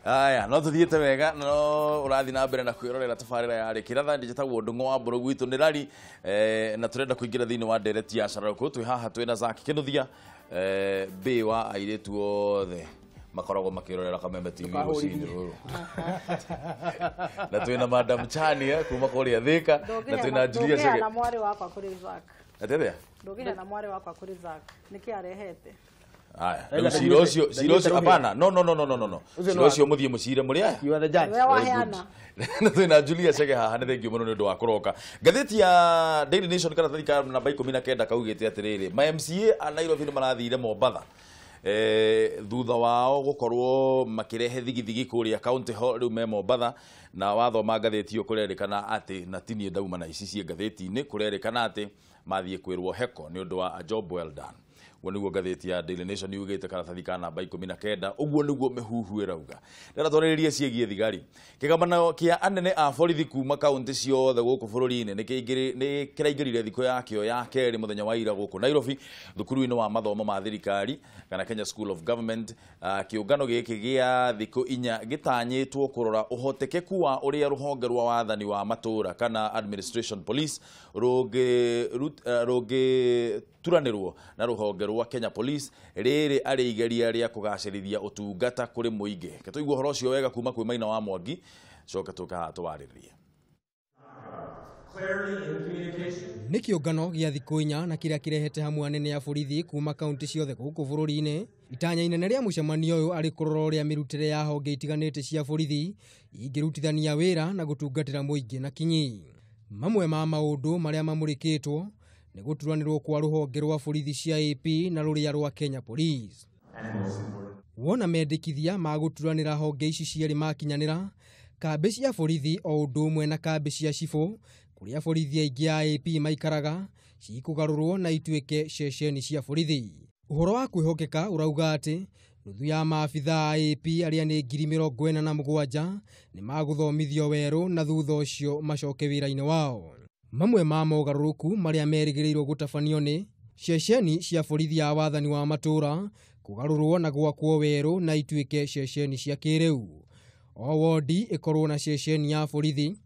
Aya, no tuthiĩte wega no ũrathiĩ na mbere na kwĩrorera tabarĩra ya Rĩkĩra Tha. Njĩtagwo Ndung'o wa Mbũrũ, gwitũ nĩ Rari, na tũrenda kũingĩra thĩinĩ wa ndereti ya Cararũkũ. Twĩ haha twĩna Zack Kĩnuthia, mbĩ wa airĩtu othe makoragwo makĩrorera Kameme TV rũcinĩ rũrũ, na twĩna Madam Chania kuma kũrĩa Thĩka, na twĩna Julia Chege. Na mwarĩ wakwa kũrĩ Zack. Atĩrĩa? Ndũngĩheana mwarĩ wakwa kũrĩ Zack. Nĩkĩ arehete? Aya, rĩu cira ũcio, cira ũcio, hapana, no, no, no, no, no, no, no, cira ũcio mũthiĩ mũcire mũrĩ aya. You are the judge. Nĩwe waheana. Na twĩna Julia Chege haha, nĩ thengiũ mũno nĩ ũndũ wa kũroka. Ngathĩti ya Daily Nation karatathi ka namba 19 kaugĩte atĩrĩrĩ, ma MCA a Nairobi nĩ marathire Mombatha thutha wao gũkorwo makĩrehe thigithigi kũrĩa county hall, rĩu me Mombatha. Na wathoma ngathĩti ĩyo kũrerĩkana atĩ, na ti niĩ ndauma na ici ciĩ ngathĩti-inĩ, kũrerĩkana atĩ mathiĩ kwĩrwo heko nĩ ũndũ wa a job well done. Ũguo nĩguo ngathĩti ya Daily Nation yugĩte karatathi ka namba 19. Ũguo nĩguo mĩhuhu ĩrauga. Ndĩrenda twarĩrĩrie ciĩgiĩ thigari. Kĩgomano kĩa anene a borithi kuma kaunti ciothe gũkũ bũrũri-inĩ nĩ kĩraingĩrire thikũ yakĩo ya kerĩ mũthenya wa ira gũkũ Nairobi, thukuru-inĩ wa mathomo ma thirikari kana Kenya School of Government. Kĩũngano gĩkĩ gĩa thikũ 4 gĩtanyĩtwo kũrora ũhotekeku wa ũrĩa rũhonge rwa wathani wa matũũra kana administration police rũngĩturanĩrwo na rũhonge rwa Kenya Police, rĩrĩ arĩ igeria rĩa kũgacĩrithia ũtungata kũrĩ mũingĩ. Reke tũigue ũhoro ũcio wega kuma kwĩ Maina wa Mwangi, coke tũke haha tũwarĩrĩrie. Nĩ kĩũngano gĩa thikũ 4 na kĩrĩa kĩrehete hamwe anene a borithi kuma kaunti ciothe gũkũ bũrũri-inĩ. Itanya inene rĩa mũcemanio ũyũ arĩ kũrora ũrĩa mĩrutĩre ya honge itiganĩte cia borithi ingĩrutithania wĩra na gũtungatĩra mũingĩ na kinyi. Mamwe ma maũndũ marĩa mamũrĩkĩtwo nĩ gũturanĩrwo kwa rũhonge rwa borithi cia AP na rũrĩa rwa Kenya Police. Wona mendekithia ma gũturanĩra honge ici cierĩ makinyanĩra, kambĩ cia borithi o ũndũ ũmwe na kambĩ cia cibũ kũrĩa borithi aingĩ a AP maikaraga cikũgarũrwo na ituĩke ceceni cia borithi. Ũhoro wa kwĩhokeka ũrauga atĩ nuthu ya maabitha a AP arĩa nĩ 47,000 nĩ magũthomithio werũ na thutha ũcio macoke wĩra-inĩ wao. Mamwe ma mogarũrũku marĩa merĩgĩrĩirwo gũtabanio nĩ ceceni cia borithi ya wathani wa matũũra kũgarũrwo na gwakwo werũ na ituĩke ceceni cia kĩrĩu. O wodi ĩkorwo na ceceni ya borithi.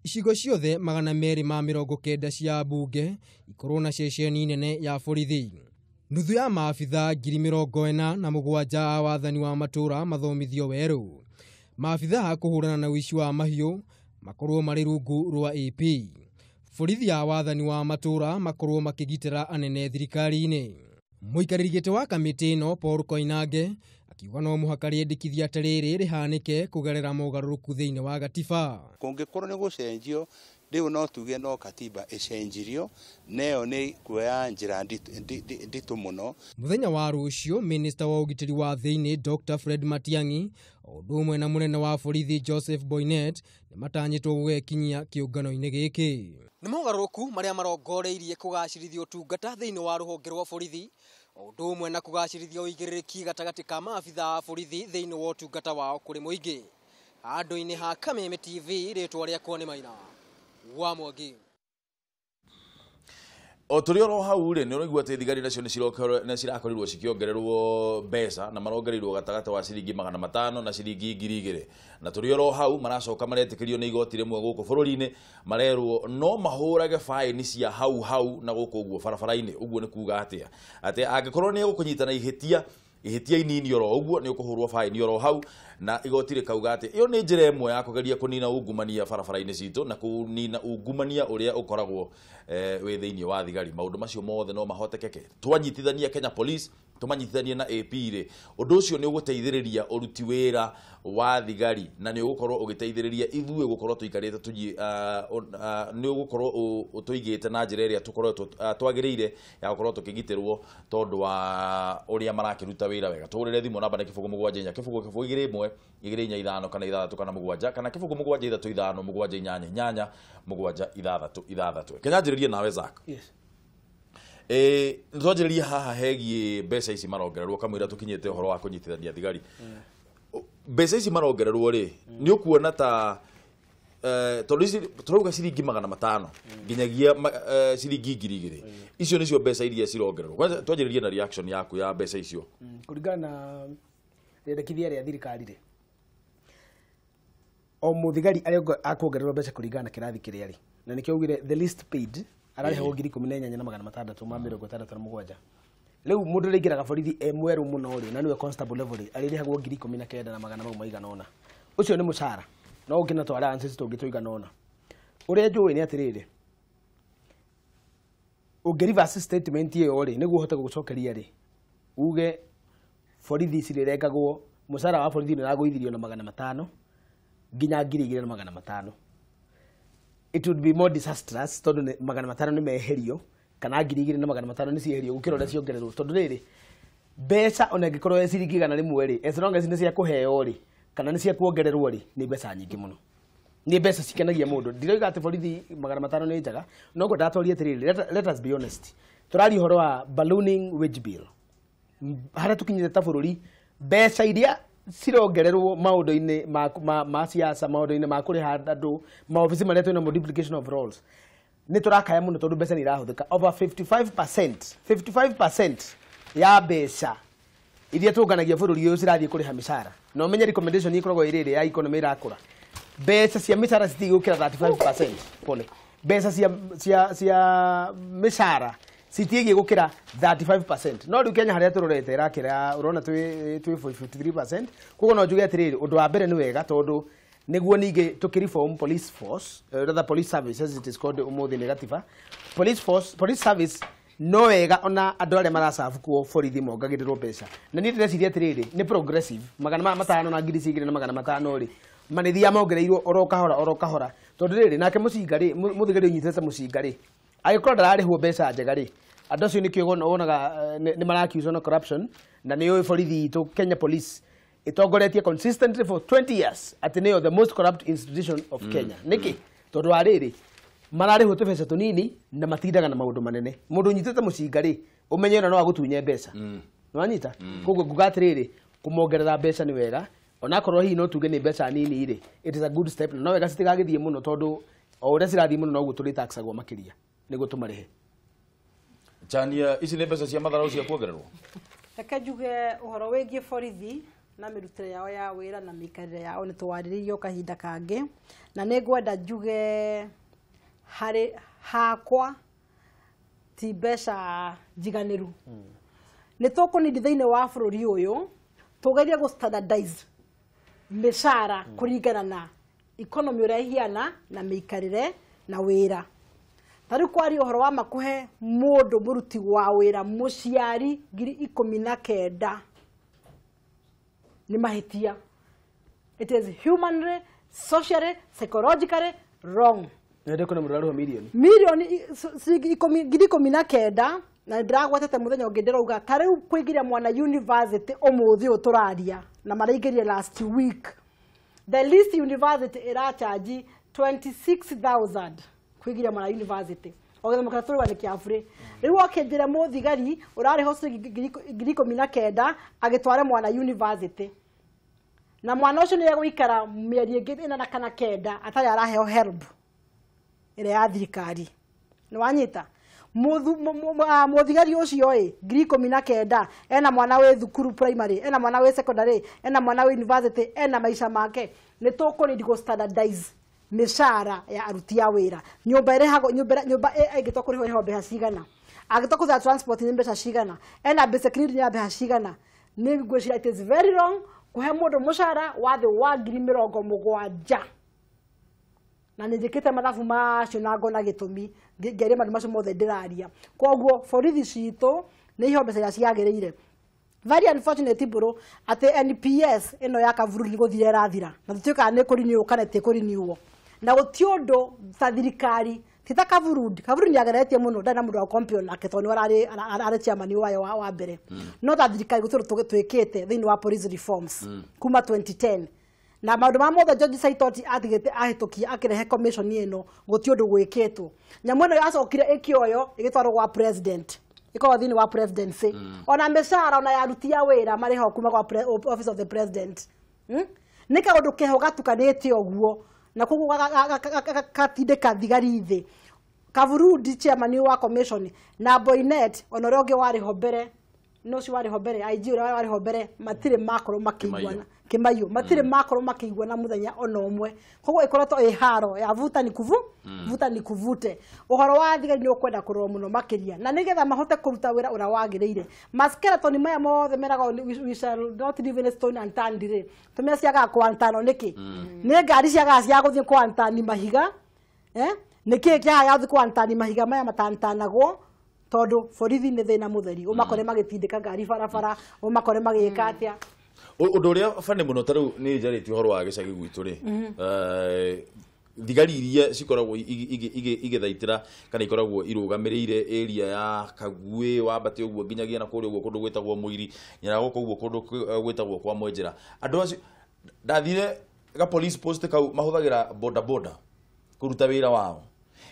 Icigo ciothe 290 cia mbunge ikorwo na ceceni nene ya borithi. Nuthu ya maabitha 47,000 a wathani wa matũũra mathomithio werũ. Maabitha a kũhũrana na ũici wa mahiũ makorwo marĩ rungu rwa AP. Borithi ya wathani wa matũũra makorwo makĩgitĩra anene thirikari-inĩ. Mũikarĩri gĩtĩ wa kamĩtĩ ĩno Paul Koinange akiuga no mũhaka rĩendekithia ta rĩrĩ rĩhanĩke kũgerera mogarũrũku thĩinĩ wa gatiba. Kũngĩkorwo nĩ gũcenjio rĩu no tuge no katiba ĩcenjirio, neyo nĩ kuoya njĩra nditũ mũno. Mũthenya wa rũciũ minista wa ũgitĩri wa thĩinĩ Dr. Fred Matiang'i o ũndũ ũmwe na mũnene wa borithi Joseph Boynet nĩ matanyĩtwo gũgekinyia kĩũngano-inĩ gĩkĩ. Nĩ mogarũrũku marĩa marongoreirie kũgacĩrithia ũtungata thĩinĩ wa rũhonge rwa borithi o ũndũ ũmwe na kũgacĩrithia ũigĩrĩrĩki gatagatĩ ka maabitha a borithi thĩinĩ wa ũtungata wao kũrĩ mũingĩ. Handũ-inĩ ha Kameme TV, rĩtwa rĩakwa nĩ Maina wa Mwangi. O tũrĩ oro hau rĩ, nĩ ũraigua atĩ thigari nacio nĩ cirakorirwo cikĩongererwo mbeca na marongereirwo gatagatĩ wa ciringi 500 na ciringi 2,000. Na tũrĩ oro hau maracoka maretĩkĩrio nĩ igoti rĩmwe gũkũ bũrũri-inĩ, marerwo no mahũrage baĩni cia hau hau na gũkũ ũguo barabara-inĩ. Ũguo nĩ kuga atĩa? Atĩ angĩkorwo nĩ egũkũnyita na ihĩtia inini oro ũguo nĩ ũkũhũrwo baĩni oro hau, na igoti rĩkauga atĩ ĩyo nĩ njĩra ĩmwe ya kũgeria kũnina ungumania barabara-inĩ citũ na kũnina ungumania ũrĩa ũkoragwo wĩ thĩinĩ wa thigari. Maũndũ macio mothe no mahotekeke twanyitithania Kenya Police, tũmanyitithanie na AP rĩ, ũndũ ũcio nĩ ũgũteithĩrĩria ũruti wĩra wa thigari na nĩ ũgũkorwo ũgĩteithĩrĩria ithuĩ gũkorwo tũikarĩte nĩ ũgũkorwo ũtũigĩte na njĩra ĩrĩa tũkoretwo twagĩrĩire ya gũkorwo tũkĩgitĩrwo tondũ wa ũrĩa marakĩruta wĩra wega. Tũhũrĩre thimũ namba nĩ 0 7 4 0 0 2 1 2 4 5 kana 6 kana 7 kana 0 7 3 5 7 8 8 7 6 6. Kenya njĩrĩrie nawe Zack. Yes. Nĩtwanjĩrĩria haha hegiĩ mbeca ici marongererwo kamũira tũkinyĩte ũhoro wa kũnyitithania thigari. Mbeca ici marongererwo rĩ, nĩ ũkuona ta tondũ ici tũrauga ciringi 500 nginyagia ciringi 2,000. Icio nĩcio mbeca iria cirongererwo. Kwanza twanjĩrĩrie na reaction yaku ya mbeca icio. Kũringana na rĩendekithia rĩa thirikari rĩ, O muthigari arĩa akuongererwo mbeca kũringana na kĩrathi kĩrĩa arĩ, na nĩkĩo augire the least paid ararĩhagwo 18,667. Rĩu mũndũ ũrĩa aingĩraga borithi e mwerũ mũno rĩ, na nĩwe constable level rĩ, arĩrĩhagwo 19,000 na magana mau maigana ũna. Ũcio nĩ mũcara, no ũngĩ na tũ allowances tũngĩ tũigana ũna. Ũrĩa njũĩ nĩ atĩrĩrĩ, ũngĩ reverse statement ĩyo rĩ, nĩguo ũhote gũgũcokeria rĩ, uge borithi cirĩrengagwo, mũcara wa borithi nĩ ũragũithirio na 500 nginya 2,500. It would be more disastrous tondũ 500 nĩ meherio kana 2,500 nĩ cieherio gũkĩra ũrĩa ciongererwo, tondũ rĩrĩ, mbeca ona ĩngĩkorwo ĩ ciringi 100 rĩ, as long as nĩ cia kũheo rĩ kana nĩ cia kuongererwo rĩ, nĩ mbeca nyingĩ mũno, nĩ mbeca cikenagia mũndũ. Ndiroiga atĩ borithi 500 nĩ njega, no ngwendaga twarie atĩrĩrĩ, let us be honest. Tũraria ũhoro wa ballooning wage bill, harĩa tũkinyĩte ta bũrũri, mbeca iria cirongererwo maũndũ-inĩ ma siasa, maũndũ-inĩ ma kũrĩha andũ, maobici marĩa twĩnamo, duplication of roles, nĩ tũrakaya mũno tondũ mbeca nĩ irahũthĩka over 55%. 55% ya mbeca iria tũnganagia bũrũri ũyũ cirathiĩ kũrĩha mĩcara. Na ũmenye recommendation ĩkoragwo ĩrĩ ĩrĩa ya economy ĩrakũra, mbeca cia mĩcara citigũkĩra 35%. Pole, mbeca cia mĩcara citiĩgiĩ gũkĩra 35%, no rĩu Kenya harĩa tũrorete ĩrakĩra, ũrona twĩ 53%. Koguo no njuge atĩrĩrĩ, ũndũ wa mbere nĩ wega tondũ nĩguo ningĩ tũkĩreform police force, rather police service as it is called ũmũthĩ nĩ gatiba, police force, police service, no wega ona andũ arĩa maracabu kuo borithi mongagĩrĩrwo mbeca. Na niĩ ndĩreciria atĩrĩrĩ, nĩ progressive, magana maya matano na 2,500 rĩ, manĩthiaga mongereirwo oro kahora oro kahora, tondũ rĩrĩ, nake mũcinga rĩ, mũthigari ũnyitĩte mũcinga rĩ, angĩkorwo ndararĩhwo mbeca njega rĩ, andũ acio nĩkĩo wonaga nĩ maraccuswo na corruption. Na nĩ ũĩ borithi itũ, Kenya Police, ĩtongoretie consistently for 20 years atĩ nĩyo the most corrupt institution of Kenya. Nĩkĩ? Tondũ wa rĩrĩ, mararĩhwo tũbeca tũnini na matindaga na maũndũ manene. Mũndũ ũnyitĩte mũcinga rĩ, ũmenye ona no agũtunye mbeca, nĩwanyita? Koguo nguga atĩrĩrĩ, kũmongerera mbeca nĩ wega, onakorwo hihi no tuge nĩ mbeca nini rĩ, it is a good step, na no wega citigagĩthiĩ mũno, tondũ o ũrĩa cirathiĩ mũno noguo tũrĩtaxagwo makĩria nĩguo tũmarĩhe. Chania, ici nĩ mbeca cia matharau cia kuongererwo? Reke njuge ũhoro wĩgiĩ borithi na mĩrutĩre yao ya wĩra na mĩikarĩre yao nĩ twarĩrĩirio kahinda kangĩ, na nĩ ngwenda njuge harĩ hakwa ti mbeca njiganĩru. Nĩ tũkũnindi thĩinĩ wa bũrũri ũyũ tũgerie gũ standardize mĩcara kũringana na economy ũrĩa ĩhiana na mĩikarĩre na wĩra. Ta rĩu kwaria ũhoro wa makũhe mũndũ mũruti wa wĩra mũciari 19,000 nĩ mahĩtia. It is humanly, socially, psychologically wrong. Nende kuna mũndũ ũrarĩhwo mirioni. Mirioni ciringi 19,000, na ndĩragwetete mũthenya ũngĩ ndĩrauga ta rĩu kũingĩria mwana university ũmũthĩ ũyũ tũraria na maraingĩria last week, the least university ĩracharge 26,000 kũingĩria mwana university, o gĩthomo kĩrĩa tũrauga nĩ kĩa bure. Rĩu wakĩnjĩra mũthigari ũrarĩhwo ciringi 19,000 agĩtware mwana university, na mwana ũcio nĩ egũikara mĩeri ĩngĩ 8 kana 9 atarĩ araheo HELB ĩrĩa ya thirikari, nĩ wanyita? Mũthigari ũcio ĩ 19,000, ena mwana wĩ thukuru primary, ena mwana wĩ secondary, ena mwana wĩ university, ena maica make. Nĩ tũkũnindi gũ standardize mĩcara ya aruti a wĩra. Nyũmba ĩrĩhagwo, nyũmba ĩngĩtua kũrĩhwo ĩrĩhagwo mbeca cigana, angĩtua kũthĩa transport nĩ mbeca cigana, ena basic need nĩ ya mbeca cigana. Nĩ ngwĩciria it is very wrong kũhe mũndũ mũcara wa thĩ wa 70,000, na nĩ njĩkĩte mathabu macio na ngona gĩtũmi ngĩaria maũndũ macio mothe ndĩraria. Koguo borithi citũ nĩ iheo mbeca iria ciagĩrĩire. Very unfortunate mbũrũ atĩ NPS ĩno ya Kavuru nĩ gũthira ĩrathira, na tũtiũĩ kana nĩ kũrenew kana ĩtĩ kũrenew, na gũti ũndũ ta thirikari ti ta Kavurudi. Kavurudi nĩ ageretie mũno, ndarĩ na mũndũ wa compare nake tondũ nĩwe ararĩ chairman wayo wa mbere, no ta thirikari gũtirĩ ũndũ twĩkĩte thĩinĩ wa police reforms kuma 2010, na maũndũ ma mothe George Saitoti atigĩte ahĩtũkia akĩrehe commission ĩno, gũtirĩ ũndũ gwĩkĩtwo. Nyamũ ĩno yacokire ĩkĩoyo ĩgĩtwarwo gwa president, ĩkoragwo thĩinĩ wa presidency. Ona mĩcara ona ya aruti a wĩra marĩhagwo kuma gwa office of the president. Nĩ kaũndũ keho gatukanĩte ũguo na koguo gatindĩka thigari thĩ. Kavurundi chairman wa commission na Boynet, ona ũrĩa ũngĩ warĩ ho mbere, no ũcio warĩ ho mbere, IG ũrĩa warĩ ho mbere, matirĩ makorwo makĩiguana. Kimaiyo matirĩ makorwo makĩigua na muthenya ona ũmwe. Koguo ĩkoretwo ĩ haro ya vuta ni kuvu vuta ni kuvute. Ũhoro wa thigari nĩ ũkwenda kũrorwo mũno makĩria na nĩgetha mahote kũruta wĩra ũrĩa wagĩrĩire. Maskeletoni maya mothe meragwo we shall not leave any stone unturned rĩ, tũmĩa ciagaga kũantano nĩkĩ? Nĩ ngari ciagaga cia gũthiĩ kũantani mahiga, nĩkĩ kĩagaga gũthiĩ kũantani mahiga maya matantanagwo? Tondũ borithi nĩ thĩna mũtheri, ũmakore magĩtindĩka ngari barabara, ũmakore magĩka atĩa. Ũndũ ũrĩa bani mũno ta rĩu nĩ njarĩtie ũhoro wa gĩcagi gwitũ rĩ, thigari iria cikoragwo igĩthaitĩra kana ikoragwo irũgamĩrĩire area ya Kaguĩ wambate ũguo nginyagia na kũrĩa ũguo kũndũ gwĩtagwo Mũiri nginya gũkũ ũguo kũndũ gwĩtagwo kwa Mwenjera, andũ acio ndathire ga police post kau mahũthagĩra boda boda kũruta wĩra wao.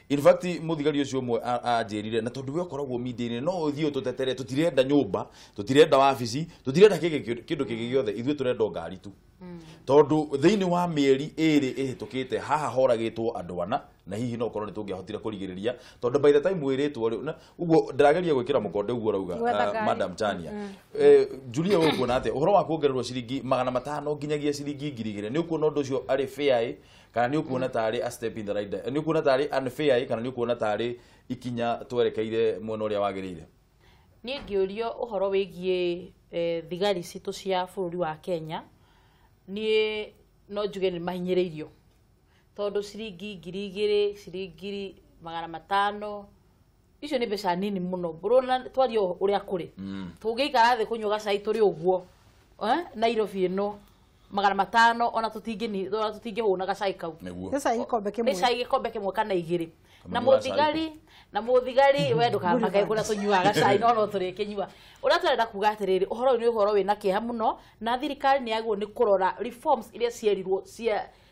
In fact muthigari ucio umwe anjirire na tondu we ukoragwo media-inĩ no uthie ututetere, tutirenda nyumba, tutirenda wabici, tutirenda kindu kingi giothe, ithuĩ turenda ngari tu. Tondu thiini wa mieri ĩrĩ ĩhĩtũkĩte haha horagĩtwo andũ ana na hihi no korwo nĩtũngĩahotire kũrigĩrĩria tondu by the time wĩrĩtwo rĩ ũguo ndĩrageria gwĩkĩra mũkonde ũguo ũrauga Madam Tania. Julia we ũkuona atĩa ũhoro wa kuongererwo ciringi 500 nginyagia ciringi 2000? Nĩ ũkuona ũndũ ũcio arĩ fair kana nĩ ũkuona tarĩ a step in the right, nĩ ũkuona tarĩ unfair kana nĩ ũkuona tarĩ ikinya twerekeire mwena ũrĩa wagĩrĩire? Niĩ ngĩũrio ũhoro wĩgiĩ thigari citũ cia bũrũri wa Kenya, niĩ no njuge nĩ mahinyĩrĩirio tondũ ciringi 2000, ciringi 500 icio nĩ mbeca nini mũno. Ũrona twario ũrĩa kũrĩ, tũngĩikara thĩ kũnyua gacai tũrĩ ũguo Nairobi ĩno 500 ona tũtingĩhũna gacai kau. Nĩ cai gĩkombe kĩmwe, nĩ cai gĩkombe kĩmwe kana igĩrĩ. Na mũthigari we ndũkamake kũrĩa tũnyuaga gacai no tũrĩkĩnyua. Ũrĩa tũrenda kuga atĩrĩrĩ, ũhoro ũyũ nĩ ũhoro wĩna kĩeha mũno na thirikari nĩ yagĩrĩirwo nĩ kũrora reforms iria cierirwo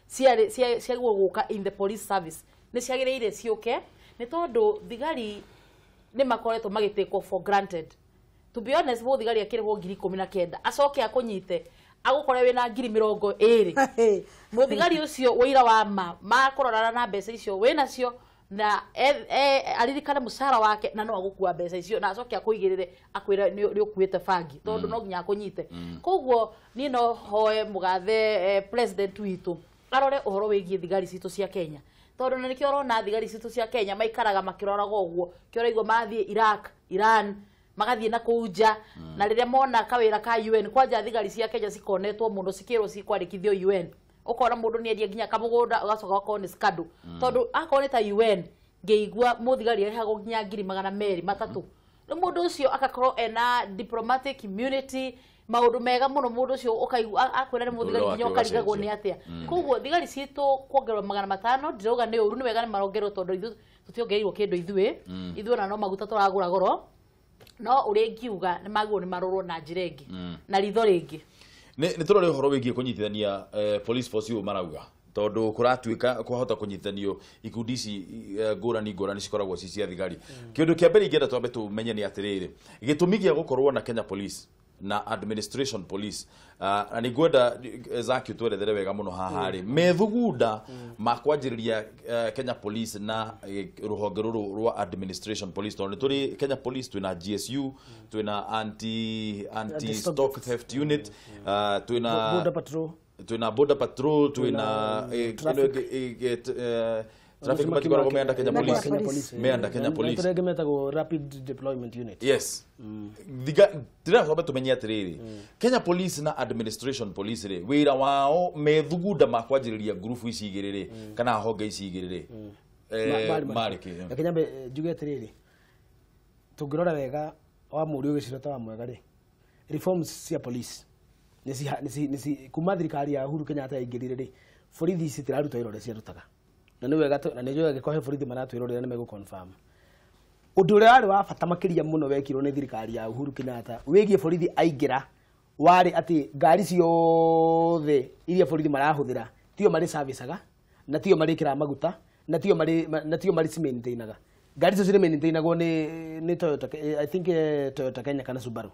ciagĩrĩirwo gũka in the police service nĩ ciagĩrĩire ciũke, nĩ tondũ thigari nĩ makoretwo magĩtĩkwo for granted. To be honest, mũthigari akĩrĩhwo 19,000 acoke akũnyite agũkore wĩna 20,000. Mũthigari ũcio wĩira wa ma makũrorana na mbeca icio wĩnacio na aririkane mũcara wake na no agũkua mbeca icio na acoke akũigĩrĩre akwĩre nĩ ũkuĩte bangi tondũ no nginya akũnyite. Koguo niĩ no hoe mũgathe president witũ arore ũhoro wĩgiĩ thigari citũ cia Kenya, tondũ na nĩkĩo ũrona thigari citũ cia Kenya maikaraga makĩroraga ũguo, kĩo ũraigua mathiĩ Iraq, Iran, magathiĩ na kũu nja, na rĩrĩa mona kawĩra ka UN kwanja thigari cia Kenya cikonetwo mũno cikĩrwo cikwandĩkithio UN, ũkona mũndũ nĩ endia nginya kamũgũnda ũgacoka ũgakorwo nĩ scandal tondũ akorwo nĩ ta UN ngĩigua mũthigari arĩhagwo nginya 203,000. Rĩu mũndũ ũcio agakorwo ena diplomatic immunity, maũndũ mega mũno mũndũ ũcio ũkaigua akwĩra nĩ mũthigari nginya ũkarigagwo nĩ atĩa. Koguo thigari citũ kuongererwo 500 ndirauga nĩ ũru, nĩ wega nĩ marongererwo tondũ ithuĩ tũtiongereirwo kĩndũ ithuĩ, ithuĩ ona no maguta tũragũra goro, no ũrĩa ingiuga nĩ magĩrĩirwo nĩ marorwo na njĩra ĩngĩ na ritho rĩngĩ. Nĩ tũrore ũhoro wĩgiĩ kũnyitithania police force ũyũ marauga tondũ kũratuĩka kwahota kũnyitithanio ikundi ici ngũrani ngũrani cikoragwo ci cia thigari. Kĩndũ kĩa mbere ingĩenda twambe tũmenye nĩ atĩrĩrĩ, gĩtũmi gĩa gũkorwo na Kenya Police na administration police na nĩ ngwenda Zaki ũtwerethere wega mũno haha rĩ, methugunda ma kwanjĩrĩria Kenya Police na rũhonge rũrũ rwa administration police, tondũ nĩ tũrĩ Kenya Police, twĩna GSU, twĩna anti stock theft unit, twĩna border patrol, twĩna border patrol, twĩna traffic matikoragwo meanda Kenya Police, meanda Kenya Police rĩngĩ metagwo rapid deployment unit. Yes, ndĩrenda tumenye atĩrĩrĩ, Kenya Police na administration police rĩ, wĩra wao methugunda ma kwanjĩrĩria ngurubu ici igĩrĩ rĩ kana honge ici igĩrĩ rĩ marĩ kĩ? Reke nyambe njuge atĩrĩrĩ, tũngĩrora wega wa mũriũ gĩciro ta wa mwega rĩ, reforms cia police nĩ kuma thirikari ya Uhuru Kenyatta yaingĩrire rĩ, borithi ici citiraruta wĩra ũrĩa ciarutaga. Na nĩ wega na nĩ njũĩ angĩkorwo he borithi maratwĩrorera nĩ megũ confirm. Ũndũ ũrĩa warĩ wa bata makĩria mũno wekirwo nĩ thirikari ya Uhuru Kenyatta wĩgiĩ borithi aingĩra warĩ atĩ ngari ciothe iria borithi marahũthĩra tio marĩ servicaga na tio marĩkĩraga maguta na tio marĩ cimaintainaga. Ngari icio cirĩ nĩ Toyota, I think Toyota Kenya kana Subaru.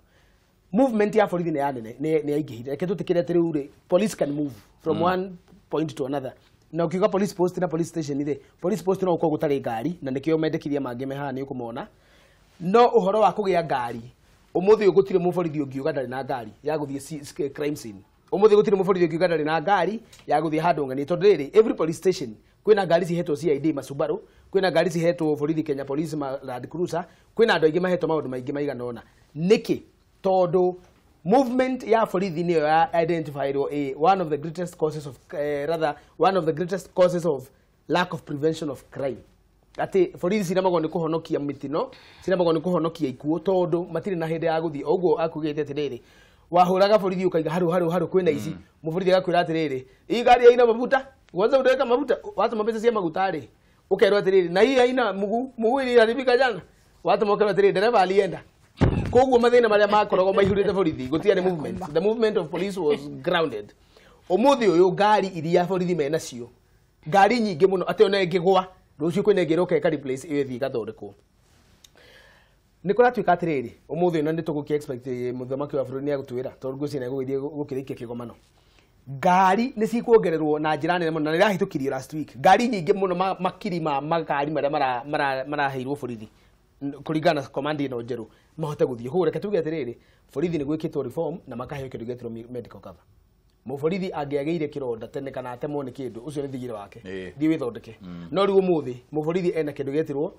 Movement ya borithi nĩ yanene nĩ yaingĩhire. Reke tũtĩkĩre atĩ rĩu rĩ, police can move from one point to another. Na ukiuga police post na police station rĩ, police post no gũkorwo gũtarĩ ngari na nĩkĩo mendekithia mangĩ me haha nĩ ũkũmona. No ũhoro wa kũgĩa ngari, ũmũthĩ ũyũ gũtirĩ mũborithi ũngiuga ndarĩ na ngari ya gũthiĩ crime scene. Umuthi gutiri muborithi ukiuga ndari na ngari ya guthie handu ng'ani tondu riri every police station kwina ngari cihetwo CID Masubaru, kwina ngari cihetwo borithi Kenya Police ma Land Cruiser, kwina andu aingi mahetwo maundu maingi maigana ona. Niki? Tondu movement ya borithi niyo ya identified one of the greatest causes of rather one of the greatest causes of lack of prevention of crime. Ati borithi ciramagwo ni kuhonokia mitino, ciramagwo ni kuhonokia ikuo tondu matiri na hindi ya guthii. Uguo akugite atiriri, wahuraga borithi ukaiga haru haru haru kwina ici, muborithi agakwira atiriri, ii ngari haina mafuta, kwanza utaweka mafuta, watu mapesa cia maguta ri, ukerwo atiriri na hii haina mugu, mugu iliharibika jana, watu mokerwo atiriri dereva alienda. Koguo mathina maria makoragwo maihurite borithi gutiarĩ movement. The movement of police was grounded. Umuthi uyu ngari iria borithi menacio, ngari nyingĩ mũno atĩ ona ĩngĩgwa rũciũ kwĩna ĩngĩ ĩroka ĩka replace ĩyo ĩthiĩ ĩgathondekwo. Nĩ kũratuĩka atĩrĩrĩ, ũmũthĩ ũyũ nĩ tũgũkĩ expect mũthamaki wa bũrũri nĩ egũtwĩra tondũ ngwĩciria nĩ egũgĩthiĩ gũkĩrĩkia kĩgomano. Ngari nĩ cikuongererwo na njĩra nene mũno na nĩ irahĩtũkirio last week. Ngari nyingĩ mũno makiri ma makari marĩa maraheirwo borithi kũringana na command ĩno njerũ mahote gũthiĩ. Koguo reke tuge atĩrĩrĩ, borithi nĩ gwĩkĩtwo reform na makaheo kĩndũ gĩetĩrwo medical cover. Mũborithi angĩagĩire kĩronda tene kana atemwo nĩ kĩndũ, ũcio nĩ thigire wake, thiĩ wĩthondeke. No rĩu ũmũthĩ mũborithi ena kĩndũ gĩetirwo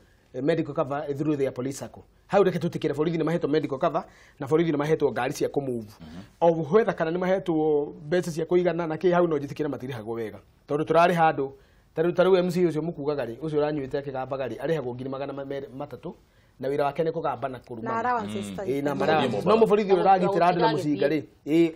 medical cover through their police sacco. Hau reke tũtikĩre borithi nĩ mahetwo medical cover na borithi nĩ mahetwo ngari cia kũmove. O gwetha kana nĩ mahetwo mbeca cia kũigana na kĩ, hau no njĩtĩkĩre matirĩhagwo wega tondũ tũrarĩha andũ ta rĩu MC ũcio mũkugaga rĩ, ũcio ũranyuĩte akĩgambaga rĩ, arĩhagwo 300,000 na wĩra wake nĩ kũgamba na kũrumana. Na allowance. No mũborithi ũrĩa ũragitĩra andũ na mũcinga rĩ,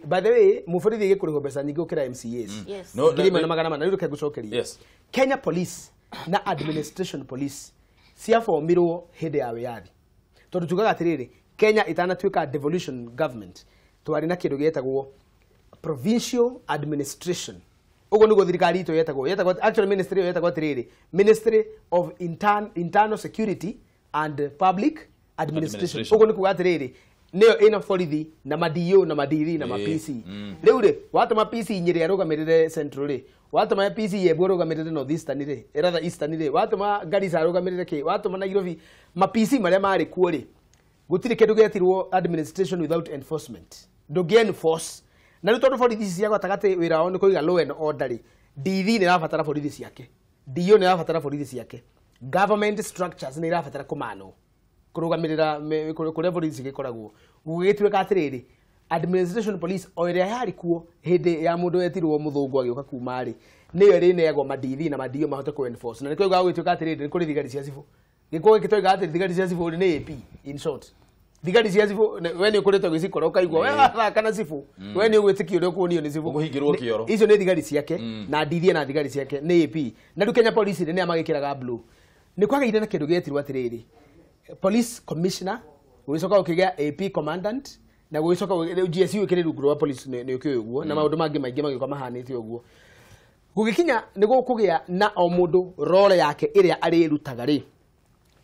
by the way mũborithi gĩkũrĩhwo mbeca nyingĩ gũkĩra MCAs 1,400. Rĩu reke ngũcokerie. Kenya Police na Administration Police ciabomirwo hĩndĩ ya wĩyathi tondũ tugaga atĩrĩrĩ, Kenya ĩtanatuĩka devolution government twarĩ na kĩndũ gĩetagwo provincial administration. Ũguo nĩguo thirikari itũ yetagwo, actually ministry ĩyo yetagwo atĩrĩrĩ, Ministry of Internal Security and Public Administration. Ũguo nĩ kuga atĩrĩrĩ, nĩyo ĩna borithi na ma DO na ma DV na ma PC. Rĩu rĩ, watũma PC Nyĩrĩ arũgamĩrĩre Central rĩ, watũma PC Embu arũgamĩrĩre North Eastern rĩ, rather Eastern rĩ, watũma Garissa arũgamĩrĩre kĩ, watũma Nairobi, ma PC marĩa marĩ kuo rĩ, gũtirĩ kĩndũ gĩetirwo administration without enforcement. Ndũngĩ enforce. Na rĩu tondũ borithi ici cia gatagatĩ wĩra wao nĩ kũiga law and order rĩ, DV nĩ ĩrabatara borithi ciake, DO nĩ ĩrabatara borithi ciake, government structures nĩ irabatara kũmanwo kũrũgamĩrĩra kũrĩa borithi cigĩkoragwo. Gũgĩtuĩka atĩrĩrĩ, administration police o ĩrĩa yarĩ kuo hĩndĩ ya mũndũ wetirwo mũthũngũ agĩũka kuma rĩ, nĩyo ĩrĩneagwo ma DV na ma DO mahote kũ enforce. Na nĩkĩo gũgĩtuĩka atĩrĩrĩ, nĩ kũrĩ thigari cia cibũ. Gĩkũyũ gĩkĩ twoigaga atĩ thigari cia cibũ nĩ AP in short. Thigari cia cibũ we nĩ ũkoretwo ũgĩcikora ũkaigua we wathaka na cibũ, we nĩ ũgwĩtĩkia ũrĩa ũkuonio nĩ cibũ. Ũkũhingĩrwo kĩoro. Icio nĩ thigari ciake na DV na thigari ciake nĩ AP. Na rĩu Kenya Police nĩ magĩkĩraga blue. Nĩ kwagĩire na kĩndũ gĩetirwo atĩrĩrĩ, police commissioner, gũgĩcoka gũkĩgĩa AP commandant, na gũgĩcoka rĩu GSU ĩkĩrĩ rungu rwa police nĩ ũkĩũĩ ũguo, na maũndũ mangĩ maingĩ magĩũka mahanĩte ũguo. Gũgĩkinya nĩ gũkũgĩa na o mũndũ role yake ĩrĩa arĩrutaga rĩ,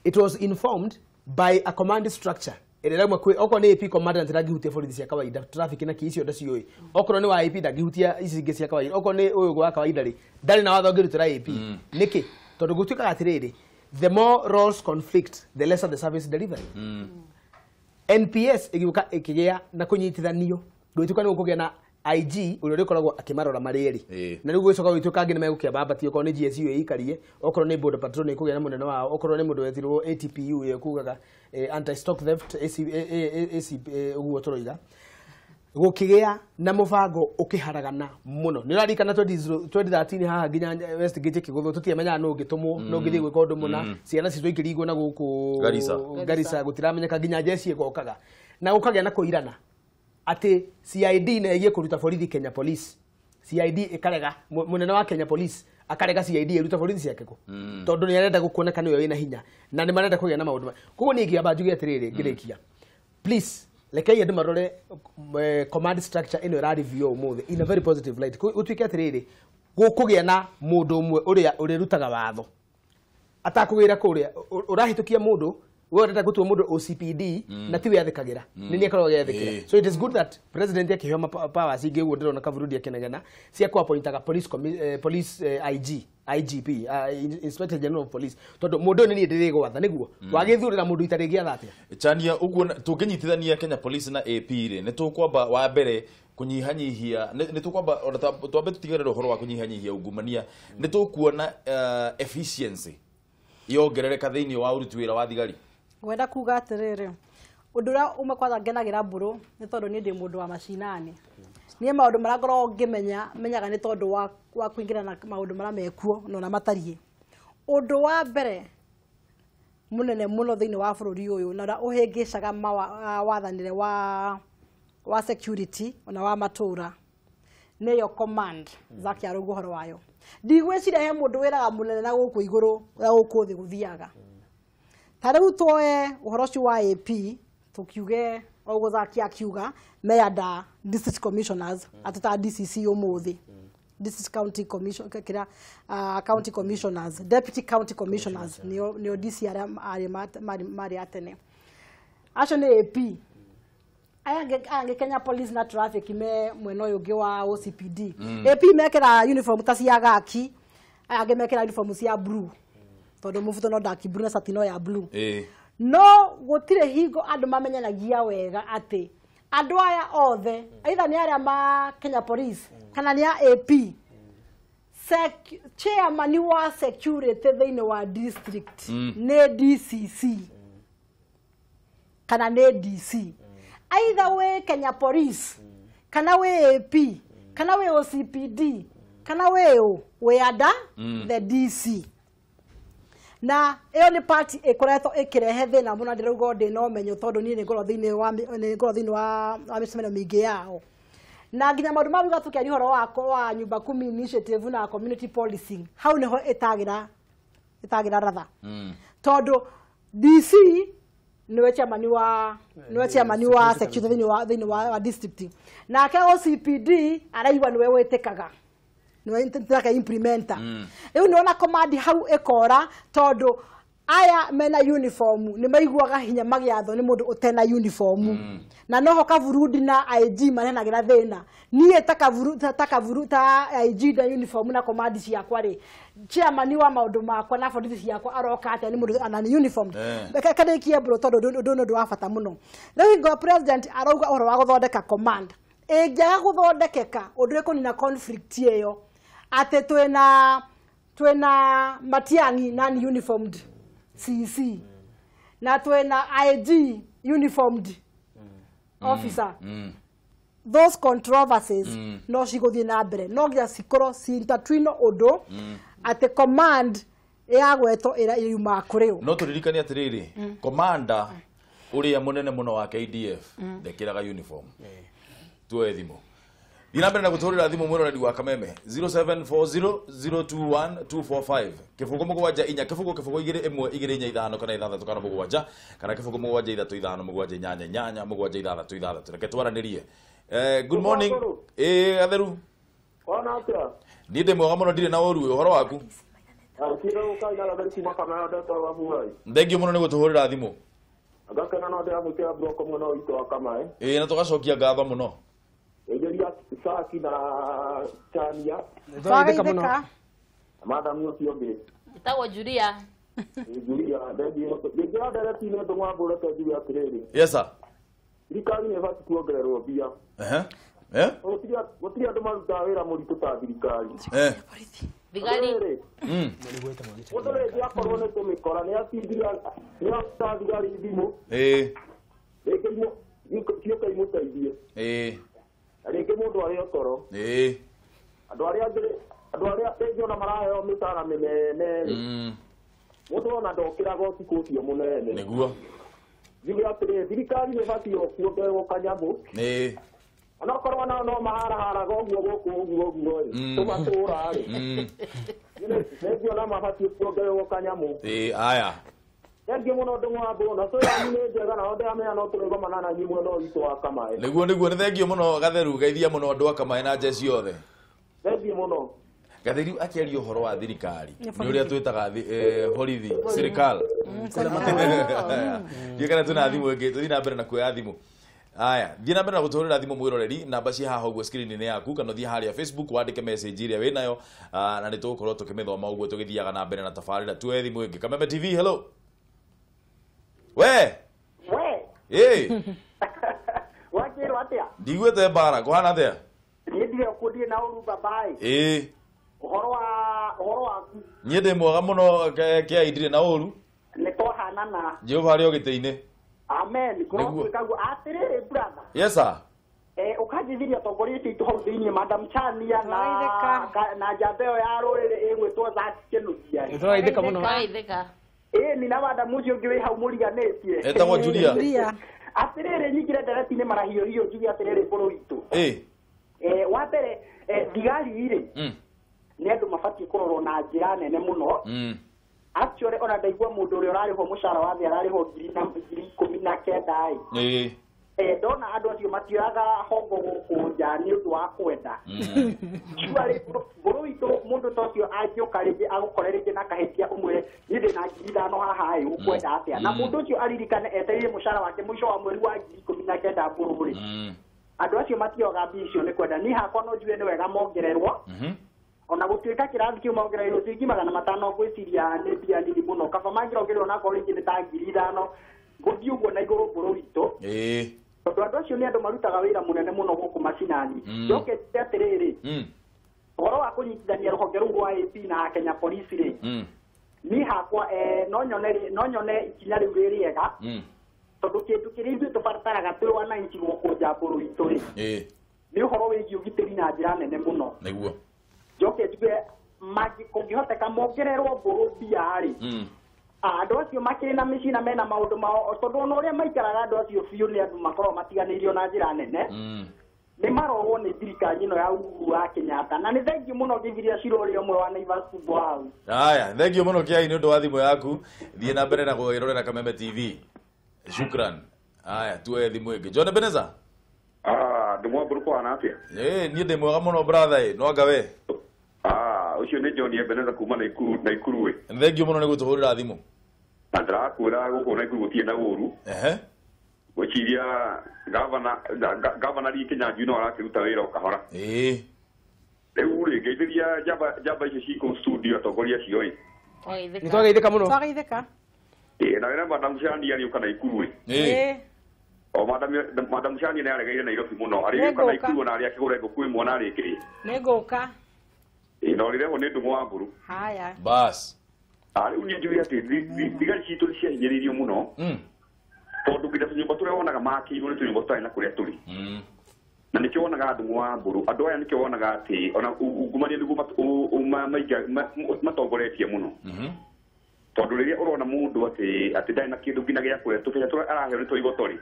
it was informed by a command structure ĩrĩa ĩrauma kwĩ, okorwo nĩ AP commandant ndangĩhutia borithi cia kawaida, traffic na kĩ icio ndaciũĩ, okorwo nĩ wa AP ndangĩhutia ici ingĩ cia kawaida, okorwo nĩ ũyũ wa kawaida rĩ, ndarĩ na watho angĩrutĩra AP. Nĩkĩ? Tondũ gũtuĩkaga atĩrĩrĩ, the more roles conflict, the lesser the service delivery. NPS ĩgĩũka ĩkĩgĩa na kũnyitithanio, gũgĩtuĩka nĩ gũkũgĩa na IG ũrĩa ũrĩkoragwo akĩmarora marĩ erĩ. Na rĩu gũgĩcoka gũgĩtuĩka angĩ nĩ megũkĩambambatia, okorwo nĩ GSU ĩikarie, okorwo nĩ Border Patrol nĩ ĩkũgĩa na mũnene wao, okorwo nĩ mũndũ wetirwo ATPU ĩyo kugaga anti stock theft AC ũguo tũroiga. Gũkĩgĩa na mũbango ũkĩharagana mũno. Nĩ ũraririkana 2013 haha nginya Westgate ĩkĩgũthwo, tũtiamenyaga nũ ũngĩtũmwo, nũ ũngĩthiĩ gwĩka ũndũ mũna, ciana citũ ikĩringwo na gũkũ Garissa gũtiramenyeka nginya jeshi ĩgokaga. Na gũkagĩa na kũirana atĩ CID nĩ ĩgiĩ kũruta borithi Kenya Police. CID ĩkarega, mũnene wa Kenya Police akarega CID ĩruta borithi ciake kũ, tondũ nĩ arenda gũkuoneka nĩwe wĩna hinya na nĩ marenda kũgĩa na maũndũ. Koguo niĩ ingĩamba njuge atĩrĩrĩ ngĩrĩkia, please rekei andũ marore command structure ĩno ĩra review ũmũthĩ in a very positive light. Gũtuĩke atĩrĩrĩ, gũkũgĩa na mũndũ ũmwe ũrĩa ũrĩrutaga watho atakũgĩra kũrĩa ũrahĩtũkia mũndũ we ũrenda gũtua mũndũ OCPD na tiwe athĩkagĩra, nĩ nĩ akoragwo agĩathĩkĩra. So it is good that president akĩheo powers ingĩ ũguo ndĩrona Kaburundi akĩnegena cia kũ-appointaga police IG IGP Inspector General of Police, tondũ mũndũ ũyũ nĩ niĩ ndĩrĩgwatha nĩguo wagĩthurĩra mũndũ itarĩgĩatha atĩa. Chania, ũguo tũngĩnyitithania Kenya Police na AP rĩ, nĩ tũkwamba wa mbere Kunyihanyihia nĩ tũkwamba ona twambe tũtigĩrĩre ũhoro wa kunyihanyihia ungumania, nĩ tũkuona efficiency yongerereka thĩinĩ wa ũruti wĩra wa thigari. Ngwenda kuga atĩrĩrĩ, ũndũ ũrĩa ũmwe kwanza ngenagĩra mbũrũ nĩ tondũ niĩ ndĩ mũndũ wa macinani. Niĩ maũndũ marĩa ngoragwo ngĩmenya menyaga nĩ tondũ wa kũingĩra na maũndũ marĩa mekuo na ũrĩa matariĩ. Ũndũ wa mbere mũnene mũno thĩinĩ wa bũrũri ũyũ na ũrĩa ũhĩngĩcaga wathanĩre wa security ona wa matũra nĩyo command Zaki arauga ũhoro wayo. Ndigwĩciria he mũndũ wĩraga mũnene na gũkũ igũrũ ũrĩa gũkũ thĩ gũthiaga. Ta rĩu tuoe ũhoro ũcio wa AP tukiuge ũguo Zaki akiuga meyanda district commissioners atĩ ta DCC ũmũthĩ, district county commission kira county commissioners, deputy county commissioners nĩo DC arĩa marĩ a tene, acio nĩ AP. Aya angĩ Kenya Police na traffic me mwena ũyũ ũngĩ wa OCPD. AP mekĩra uniform ta cia gaki, aya angĩ mekĩra uniform cia blue tondũ mũbuto no dark blue na cati no ya blue. No gũtirĩ hingo andũ mamenyanagia wega atĩ andũ aya othe either nĩ arĩa ma Kenya Police kana nĩ a AP. Chairman wa security thĩinĩ wa district nĩ DCC kana nĩ DC. Either wĩ Kenya Police kana wĩ AP kana wĩ OCPD kana wĩ ũ wĩ under the DC. Na ĩyo nĩ party ĩkoretwo ĩkĩrehe thĩna mũno, ndĩrauga ndĩ na ũmenyo tondũ niĩ nĩ ngoragwo thĩinĩ wa mĩcemanio mĩingĩ yao. Na nginya maũndũ ma ruga tũkĩaria ũhoro wa nyumba kumi initiative na community policing, hau nĩho ĩtagĩra ratha. Tondũ DC niwe chairman wa security thĩinĩ wa district, nake OCPD araigua niwe wĩtĩkaga, niwe nake implementer. Rĩu nĩwona command hau ĩkora tondũ aya mena uniform nĩ maiguaga hinya magĩathwo nĩ mũndũ ũtena uniform. Na noho Kaburundi na IG manenagira thĩna. Niĩ ta Kaburu ta IG na uniform na command ciakwa rĩ, chairman wa maũndũ makwa na borithi ciakwa aroka atĩa nĩ mũndũ ana nĩ uniform. Reke ndĩkie mbũrũ tondũ ũndũ nĩ ũndũ wa bata mũno. Rĩu hingo president arauga ũhoro wa gũthondeka command, ĩngĩaga gũthondekeka ũndũ ĩkũnina conflict ĩyo atĩ twĩna Matiang'i non uniformed CC na twĩna IG uniformed officer, those controversies no cigũthiĩ na mbere, no nginya cikorwo ci intertwine ũndũ atĩ command ya gwetwo ĩrĩa yumaga kũrĩ ũ. No tũririkane atĩrĩrĩ, commander ũrĩa mũnene mũno wa KDF ndekĩraga uniform. Tuoe thimũ. Thiĩ na mbere na gũtũhũrĩra thimũ mwĩroreri wa Kameme 0740021245 kĩbũgũ 7 4 kĩbũgũ kĩbũgũ 2 1 2 4 5 kana 6 kana 7 kana kĩbũgũ 7 3 5 7 8 8 7 6 6. Reke twaranĩrie. Good morning. Gatheru. Ona atĩa? Niĩ ndĩ mwega mũno, ndirĩ na ũru. Ũhoro waku? Thengiũ mũno nĩ gũtũhũrĩra thimũ. Ngakena no ndĩramwĩkĩra broko mwena witũ wa Kamae. Na tũgacokia ngatho mũno. Egeria Saki na Chania. Twageithĩka. Madam ũcio ũngĩ. Ĩtagwo Julia. Julia, thengiũ. Ingĩra ndereti-inĩ ũndũ mwambũrete njuge atĩrĩrĩ. Yes sir. Thirikari nĩ ĩbatiĩ kuongererwo mbia. Gũtirĩ andũ marutaga wĩra mũritũ ta thirikari. Thigari. Mũndũ rĩngĩ akorwo nĩ kũmĩkora nĩ atindia thigari thimũ. Rĩngĩ ciũke imũteithie. Rĩngĩ mũndũ arĩ o toro. Andũ arĩa rĩngĩ ona maraheo mĩcara mĩnene rĩ, mũndũ ona ndokĩraga ũtukũ ũcio mũnene. Nĩguo. Njuge atĩrĩrĩ, thirikari nĩ ĩbatiĩ kuongererwo kanyamũ. Onokorwo nao no maharaharaga ũguo gũkũ ũguo ũguo rĩ, tũmatũra rĩ, nĩnguona mabatiĩ kuongererwo kanyamũ. Aya. Thengiũ mũno ndũng'wambũ, na tũyanyu nĩ njega na ndĩramenya no tũrĩgomana na inyuĩ mwena ũyũ witũ wa Kamae. Nĩguo nĩguo, nĩ thengiũ mũno Gatheru, geithia mũno andũ a Kamae na njeci othe. Thengiũ mũno. Gatheru akĩaria ũhoro wa thirikari nĩ ũrĩa twĩtaga borithi serikali. Ndiũĩ kana twĩna thimũ ĩngĩ, tũthiĩ na mbere na kuoya thimũ. Aya, thiĩ na mbere na gũtũhũrĩra thimũ mwĩroreri, namba ciĩ haha ũguo screen-inĩ yaku, kana ũthiĩ harĩa Facebook wandĩke message ĩrĩa wĩnayo, na nĩ tũgũkorwo tũkĩmĩthoma ũguo tũgĩthiaga na mbere na tabarĩra. Tuoe thimũ ĩngĩ. Kameme TV, hello. We. We. Eh. Waje Wanjĩrwo atĩa? Ndiguĩte mbara, kũhana atĩa? Niĩ ndirĩ kũndirĩ na ũru babaĩ. Ĩĩ. Ũhoro waku? Niĩ ndĩ mwega mũno kĩai ndirĩ na ũru. Nĩ twahanana. Jehova arĩ o gĩtĩ-inĩ. Amen. Kũrotuĩka guo. Atĩrĩrĩ brother. Yes sir. Ũkanjĩthiria atongoria aitũ aitũ hau thĩinĩ Madam Chania na njamba ĩyo ya rũrĩrĩ ĩgwĩtwo Zack Kĩnuthia. Nĩtũrageithĩka mũno. Tũrageithĩka. Ĩĩ ni na madam ũcio ũngĩ wĩ hau mũriganĩtie. Etagwo Julia. Atĩrĩrĩ nyingĩre ndereti-inĩ marahiũhiũ njuge atĩrĩrĩ bũrũri witũ. Ĩĩ. Wa mbere thigari rĩ nĩ andũ mabatiĩ kũrorwo na njĩra nene mũno. Actually ona ndaigua mũndũ ũrĩa ũrarĩhwo mũcara wa thĩ ararĩhwo 19,000 ĩ. Ĩĩ. Ndona andũ acio matioyaga hongo gũkũ nja nĩ ũndũ wa kwenda. Surely bũrũri witũ mũndũ ta ũcio angĩũka rĩngĩ agũkore rĩngĩ na kahĩtia ũmwĩre niĩ ndĩ na 5,000 haha ĩ ũkwenda atĩa. Na mũndũ ũcio aririkane etereire mũcara wake mũico wa mweri wa 19,000 bũrũri. Andũ acio matioyaga mbia icio nĩ kwenda. Niĩ hakwa no njuge nĩ wega mongererwo. Ona gũtuĩka kĩrathi kĩu mongereirwo ciringi 500 ngwĩciria nĩ mbia nini mũno. Kaba mangĩrongererwo onakorwo rĩngĩ nĩ ta 5,000 gũthiĩ ũguo na igũrũ bũrũri witũ. Ĩĩ. Tondũ andũ acio nĩ andũ marutaga wĩra mũnene mũno gũkũ macinani. Njoke njuge atĩrĩrĩ, ũhoro wa kũnyitithania rũhonge rũu rwa AP na Kenya Police rĩ, niĩ hakwa no nyone ikinya rĩu rĩ rĩega. Tondũ kĩndũ kĩrĩa ithuĩ tũbataraga twĩ wananchi gũkũ nja bũrũri witũ rĩ, nĩ ũhoro wĩgiĩ ũgitĩri na njĩra nene mũno. Nĩguo. Njoke njuge kũngĩhoteka mongererwo mbũrũ mbia rĩ, andũ acio makĩrĩ na mĩciĩ na mena maũndũ mao, tondũ ona ũrĩa maikaraga andũ acio biũ nĩ andũ makoragwo matiganĩirio na njĩra nene. Nĩ marorwo nĩ thirikari ĩno ya Uhuru wa Kenyatta. Na nĩ thengiũ mũno ngĩthiria Shiro ũrĩa ũmwe wa Naivas Kubwa hau. Haya, thengiũ mũno Kĩai nĩ ũndũ wa thimũ yaku. Thiĩ na mbere na kwĩrorera Kameme TV. Shukran. Haya, tuoye thimũ ĩngĩ. John Ebenezer. Ndĩ mwambũrũ kũhana atĩa? Ĩĩ, niĩ ndĩ mwega mũno brother ĩ, no anga we. Ũcio nĩ John Ebenezer kuma Naikuru ĩ. Thengiũ mũno nĩ gũtũhũrĩra thimũ. Na ndĩrakwĩra gũkũ Naikuru gũtirĩ na ũru. Ehe. Gwĩciria gavana Lee Kinyanjui no arakĩruta wĩra o kahora. Ĩĩ. Rĩu rĩ, ngeithĩria njamba icio ci kũu studio atongoria acio ĩ. Nĩtwageithĩka mũno. Twageithĩka. Ĩĩ, na wĩra Madam Shania arĩũka Naikuru ĩ. Ĩĩ. O Madam Shania nĩ aregeire Nairobi mũno. Arĩũka Naikuru ona arĩa akĩgũra ngũkũ ĩmwe na arĩkĩrĩe. Nĩngũka. Ĩĩ, na ũrĩrehwo nĩ Ndung'u wa Mbũrũ. Haya. Bas. Rĩu niĩ njuge atĩ thigari citũ nĩ ciahinyĩrĩirio mũno. Tondũ nginya tũnyũmba tũrĩa wonaga makĩirwo nĩ tũnyũmba tũtarĩ na kũrĩa tũrĩ. Na nĩkĩo wonaga Ndung'u wa Mbũrũ andũ aya nĩkĩo wonaga atĩ ona ungumania nĩguo matongoretie mũno. Tondũ rĩrĩa ũrona mũndũ atĩ ndarĩ na kĩndũ nginya gĩa kũrĩa tũbeca tũrĩa araheo nĩ twa igoto rĩ,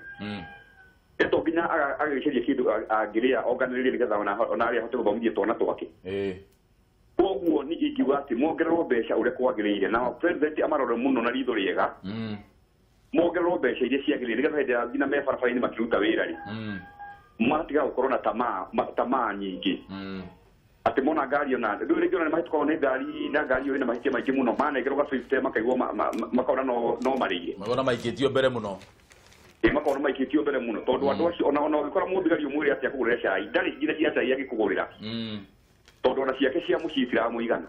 to nginya agĩcaria kĩndũ angĩrĩa onganĩrĩrie nĩgetha ona arĩa ahote gũthomithia twana twake. Koguo niĩ ingiuga atĩ mongererwo mbeca ũrĩa kwagĩrĩire na president amarore mũno na ritho rĩega. Mongererwo mbeca iria ciagĩrĩire nĩgetha hĩndĩ ĩrĩa nginya me barabara-inĩ makĩruta wĩra rĩ, matiga gũkorwo na tamaa nyingĩ. Atĩ mona ngari ona rĩu rĩngĩ ona nĩmahĩtũkagwo nĩ ngari na ngari ĩyo ĩna mahĩtia maingĩ mũno manengerwo ga 50 makaigua makona no marĩire. Makona maikĩtio mbere mũno. Ĩĩ, makona maikĩtio mbere mũno tondũ andũ acio ona ũngĩkora mũthigari ũmwĩre atĩ akũgũrĩre cai ndarĩ nginya cia cai agĩkũgũrĩra. Tondũ ona ciake cia mũciĩ itiramũigana.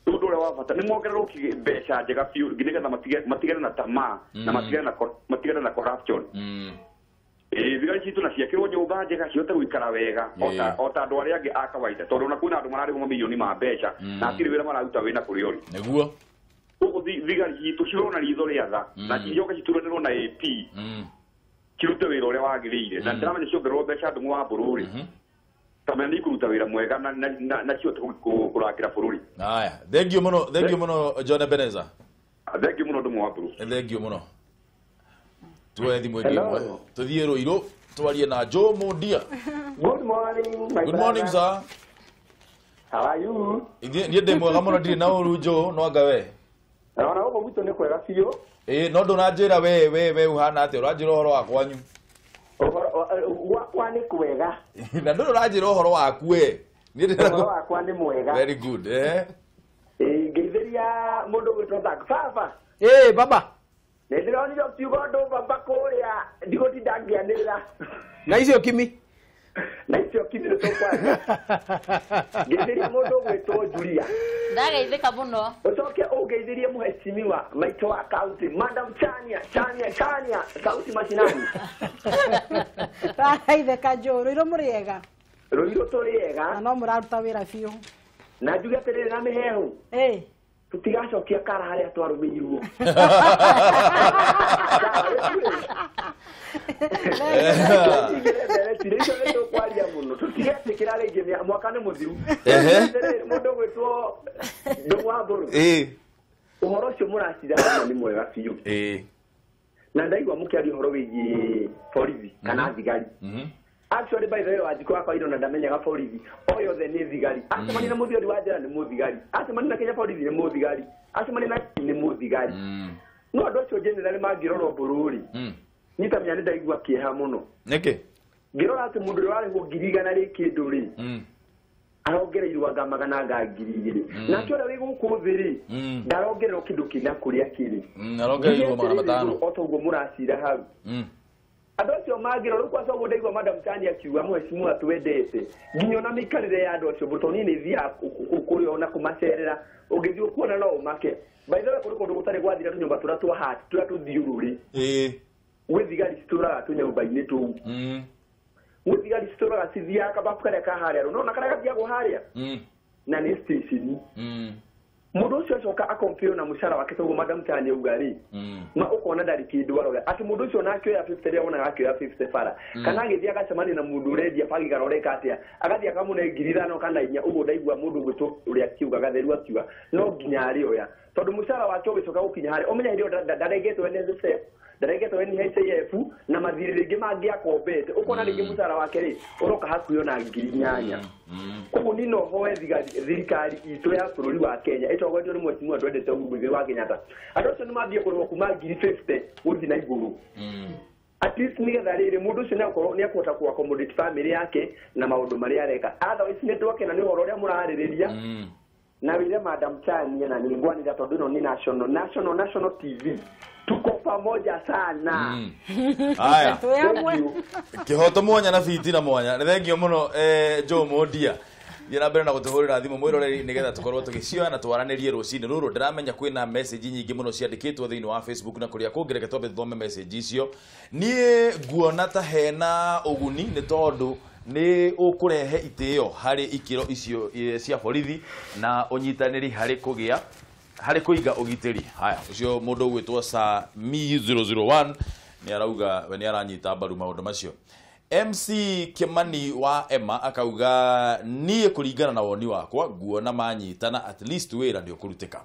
Ũndũ ũrĩa wa bata nĩ mongererwo mbeca njega biũ nĩgetha matigane na tamaa na matigane na corruption. Ĩĩ, thigari citũ na ciakĩrwo nyũmba njega cihote gũikara wega o ta andũ arĩa angĩ a kawaida tondũ ona kwĩna andũ mararĩhwo mamirioni ma mbeca na hatirĩ wĩra mararuta wĩna kũrĩa ũrĩ. Nĩguo. Koguo thigari citũ cirorwo na ritho rĩa tha na cicoke cituranĩrwo na AP cirute wĩra ũrĩa wagĩrĩire. Na ndĩramenya ciongererwo mbeca Ndung'u wa Mbũrũ rĩ, kamenya nĩ ikũruta wĩra mwega na cihote kũrangĩra bũrũri. Haya, thengiũ mũno, thengiũ mũno John Ebenezer. Thengiũ mũno Ndung'u wa Mbũrũ. Thengiũ mũno. Tuoye thimũ ĩngĩ ĩmwe. Tũthiĩ Rũirũ twarie na Joe Mundia. Good morning, my Good morning sir. How are you? Niĩ ndĩ mwega mũno ndirĩ na ũru Joe, no anga we. Ona gũkũ gwitũ nĩ kwega biũ. Ĩĩ, no ndũnanjĩra we ũhana atĩa, ũranjĩra ũhoro wa kwanyu. Gwakwa nĩ kwega. Na ndũrĩ ũranjĩra ũhoro waku we. Ũhoro wakwa nĩ mwega. Very good, eh. Ĩĩ, ngeithĩria mũndũ ũgwĩtwo Zack. Baba. Ĩĩ, baba. Nĩ ndĩronire ũkiuga ũndũ baba kũrĩa ndigũtinda ngĩanĩrĩra. Na icio kimi. Na icio kinyire tũkwaria. Ngeithiria mũndũ ũgwĩtwo Julia. Ndageithĩka mũno. Ũcoke ũngeithirie mũheshimiwa maitũ wa county, Madam Chania, Chania, Chania, sauti mashinani. Ndageithĩka Joe, rũirũ mũrĩega. Rũirũ tũrĩega. Na no mũraruta wĩra biũ. Na njuge atĩrĩrĩ na mĩhehu. Tutigacokia kara harĩa twarũmĩirwo. Icio nĩ tũkwaria mũno. Tũtigetĩkĩra rĩngĩ mwaka nĩ mũthiru. Mũndũ ũgwĩtwo Ndũng'ũ wa Mbũrũ. Ũhoro ũcio mũracira nĩ mwega biũ. Na ndaigua mũkĩaria ũhoro wĩgiĩ borithi kana thigari. Actually, by the way, Wanjikũ wakwa irona ndamenyaga borithi o yothe nĩ thigari. Acemania na mũthigari wa njera nĩ mũthigari, acemania na Kenya borithi nĩ mũthigari, acemania na nĩ mũthigari. No andũ acio generally mangĩrorwo bũrũri niĩ ta menya nĩ ndaigua kĩeha mũno. Nĩkĩ? Ngĩrora atĩ mũndũ ũrĩa warĩhwo 100,000 rĩ kĩndũ rĩ arongereirwo anga 200,000. Nake ũrĩa wĩ gũkũ thĩ rĩ ndarongererwo kĩndũ kĩna kũrĩa kĩrĩ. Arongereirwo 500. O ta ũguo mũracira hau. Andũ acio mangĩrora rĩu kwaca ũguo ndaigua Madam Chania akiuga mũheshimiwa twendete nginya ona mĩikarĩre ya andũ acio tondũ niĩ nĩ thiaga kũrĩa ona kũmacerera ũngĩthiĩ ũkuona no ũmake. By the way, kũrĩ kũndũ gũtarĩ gwathira tũnyũmba tũrĩa twa hati tũrĩa tũthiũrũrĩ. Gwĩ thigari citũraga tũnyũmba-inĩ tũu. Gwĩ thigari citũraga cithiaga kababu karĩa ka harĩa rũ nona karĩa gathiagwo harĩa na nĩ station. Mũndũ ũcio acoka akompare na mũcara wake toguo Madam Chania auga rĩ ma ũkona ndarĩ kĩndũ arora atĩ mũndũ ũcio ona akĩoya 50 rĩrĩa wonaga akĩoya 50 bara kana agĩthiĩ agacemania na mũndũ ũrendia bagi kana ũreka atĩa agathiĩ akamũne 5,000 kana 4 ũguo ndaigua mũndũ ũgwĩtwo ũrĩa akiuga Gatheru akiuga no nginya arĩoya tondũ mũcara wake ũgĩcoka gũkinya harĩa ũmenya hĩndĩ ĩyo ndarengetwo NSSF ndarengetwo NHIF na mathirĩ rĩngĩ mangĩ akombete ũkona rĩngĩ mũcara wake rĩ ũroka hakuhĩ ona 8,000. Koguo niĩ no hoe thirikari itũ ya bũrũri wa Kenya ĩtongoretio nĩ mũheshimiwa twendete Uhuru Muigai wa Kenyatta andũ acio nĩ mambie kũrĩhwo kuma 50,000 gũthiĩ na igũrũ. At least nĩgetha rĩrĩ mũndũ ũcio nĩakorwo nĩakũhota kũ accommodate family yake na maũndũ marĩa areka. Otherwise nĩ twakena nĩ ũhoro ũrĩa mũrarĩrĩria na wĩre Madam Chania na nĩngwanĩra tondũ ĩno nĩ national national national TV. Tuko pamoja sana. Haya. Kihoto mwanya na fitina mwanya. Nĩ thengio mũno Joe Mondia. Thiĩ na mbere na gũtũhũrĩra thimũ mwĩroreri nĩgetha tũkorwo tũgĩcioya na twaranĩrie rũcinĩ rũrũ. Ndĩramenya kwĩna message nyingĩ mũno ciandĩkĩtwo thĩinĩ wa Facebook na kũrĩa kũngĩ, reke twambe tũthome message icio. Niĩ nguona ta hena ũguni nĩ tondũ nĩ ũkũrehe itĩo harĩ ikĩro icio cia borithi na ũnyitanĩri harĩ kũgĩa harĩ kũiga ũgitĩri. Haya, ũcio mũndũ ũgwĩtwo Sami 001 nĩ arauga we nĩ aranyita mbaru maũndũ macio. MC Kimani wa Emma akauga niĩ kũringana na woni wakwa nguona manyitana at least wĩra nĩ ũkũrutĩka.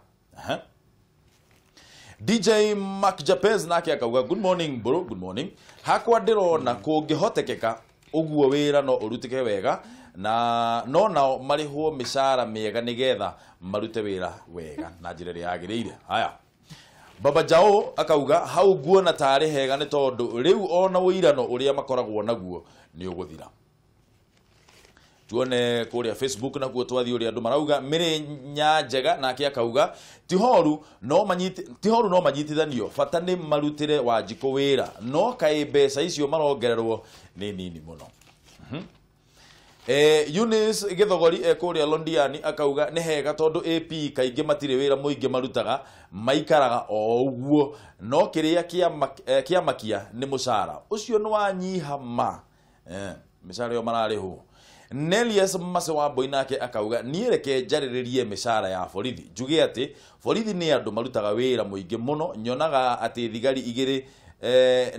DJ Mark Japez nake akauga good morning bro, good morning. Hakwa ndĩrona kũngĩhotekeka ũguo wĩra no ũrutĩke wega na no nao marĩhwo mĩcara mĩega nĩgetha marute wĩra wega na njĩra ĩrĩa yagĩrĩire. Haya, Baba Jao akauga hau nguona tarĩ hega nĩ tondũ rĩu ona ũirano ũrĩa makoragwo naguo nĩ ũgũthira. Tuone kũrĩa Facebook nakuo twathiĩ ũrĩa andũ marauga. Mĩrĩ Nyanjega nake akauga ti horu no manyitithanio bata nĩ marutĩre Wanjikũ wĩra no kaĩ mbeca icio marongererwo nĩ nini mũno. Eunice Githogori kũrĩa Londiani akauga nĩ hega tondũ AP kaingĩ matirĩ wĩra mũingĩ marutaga maikaraga o ũguo no kĩrĩa kĩamakia nĩ mũcara ũcio nĩ wanyiha ma mĩcara ĩyo mararĩhwo. Nelius Masewamboi nake akauga niĩ reke njarĩrĩrie mĩcara ya borithi njuge atĩ borithi nĩ andũ marutaga wĩra mũingĩ mũno nyonaga atĩ thigari igĩrĩ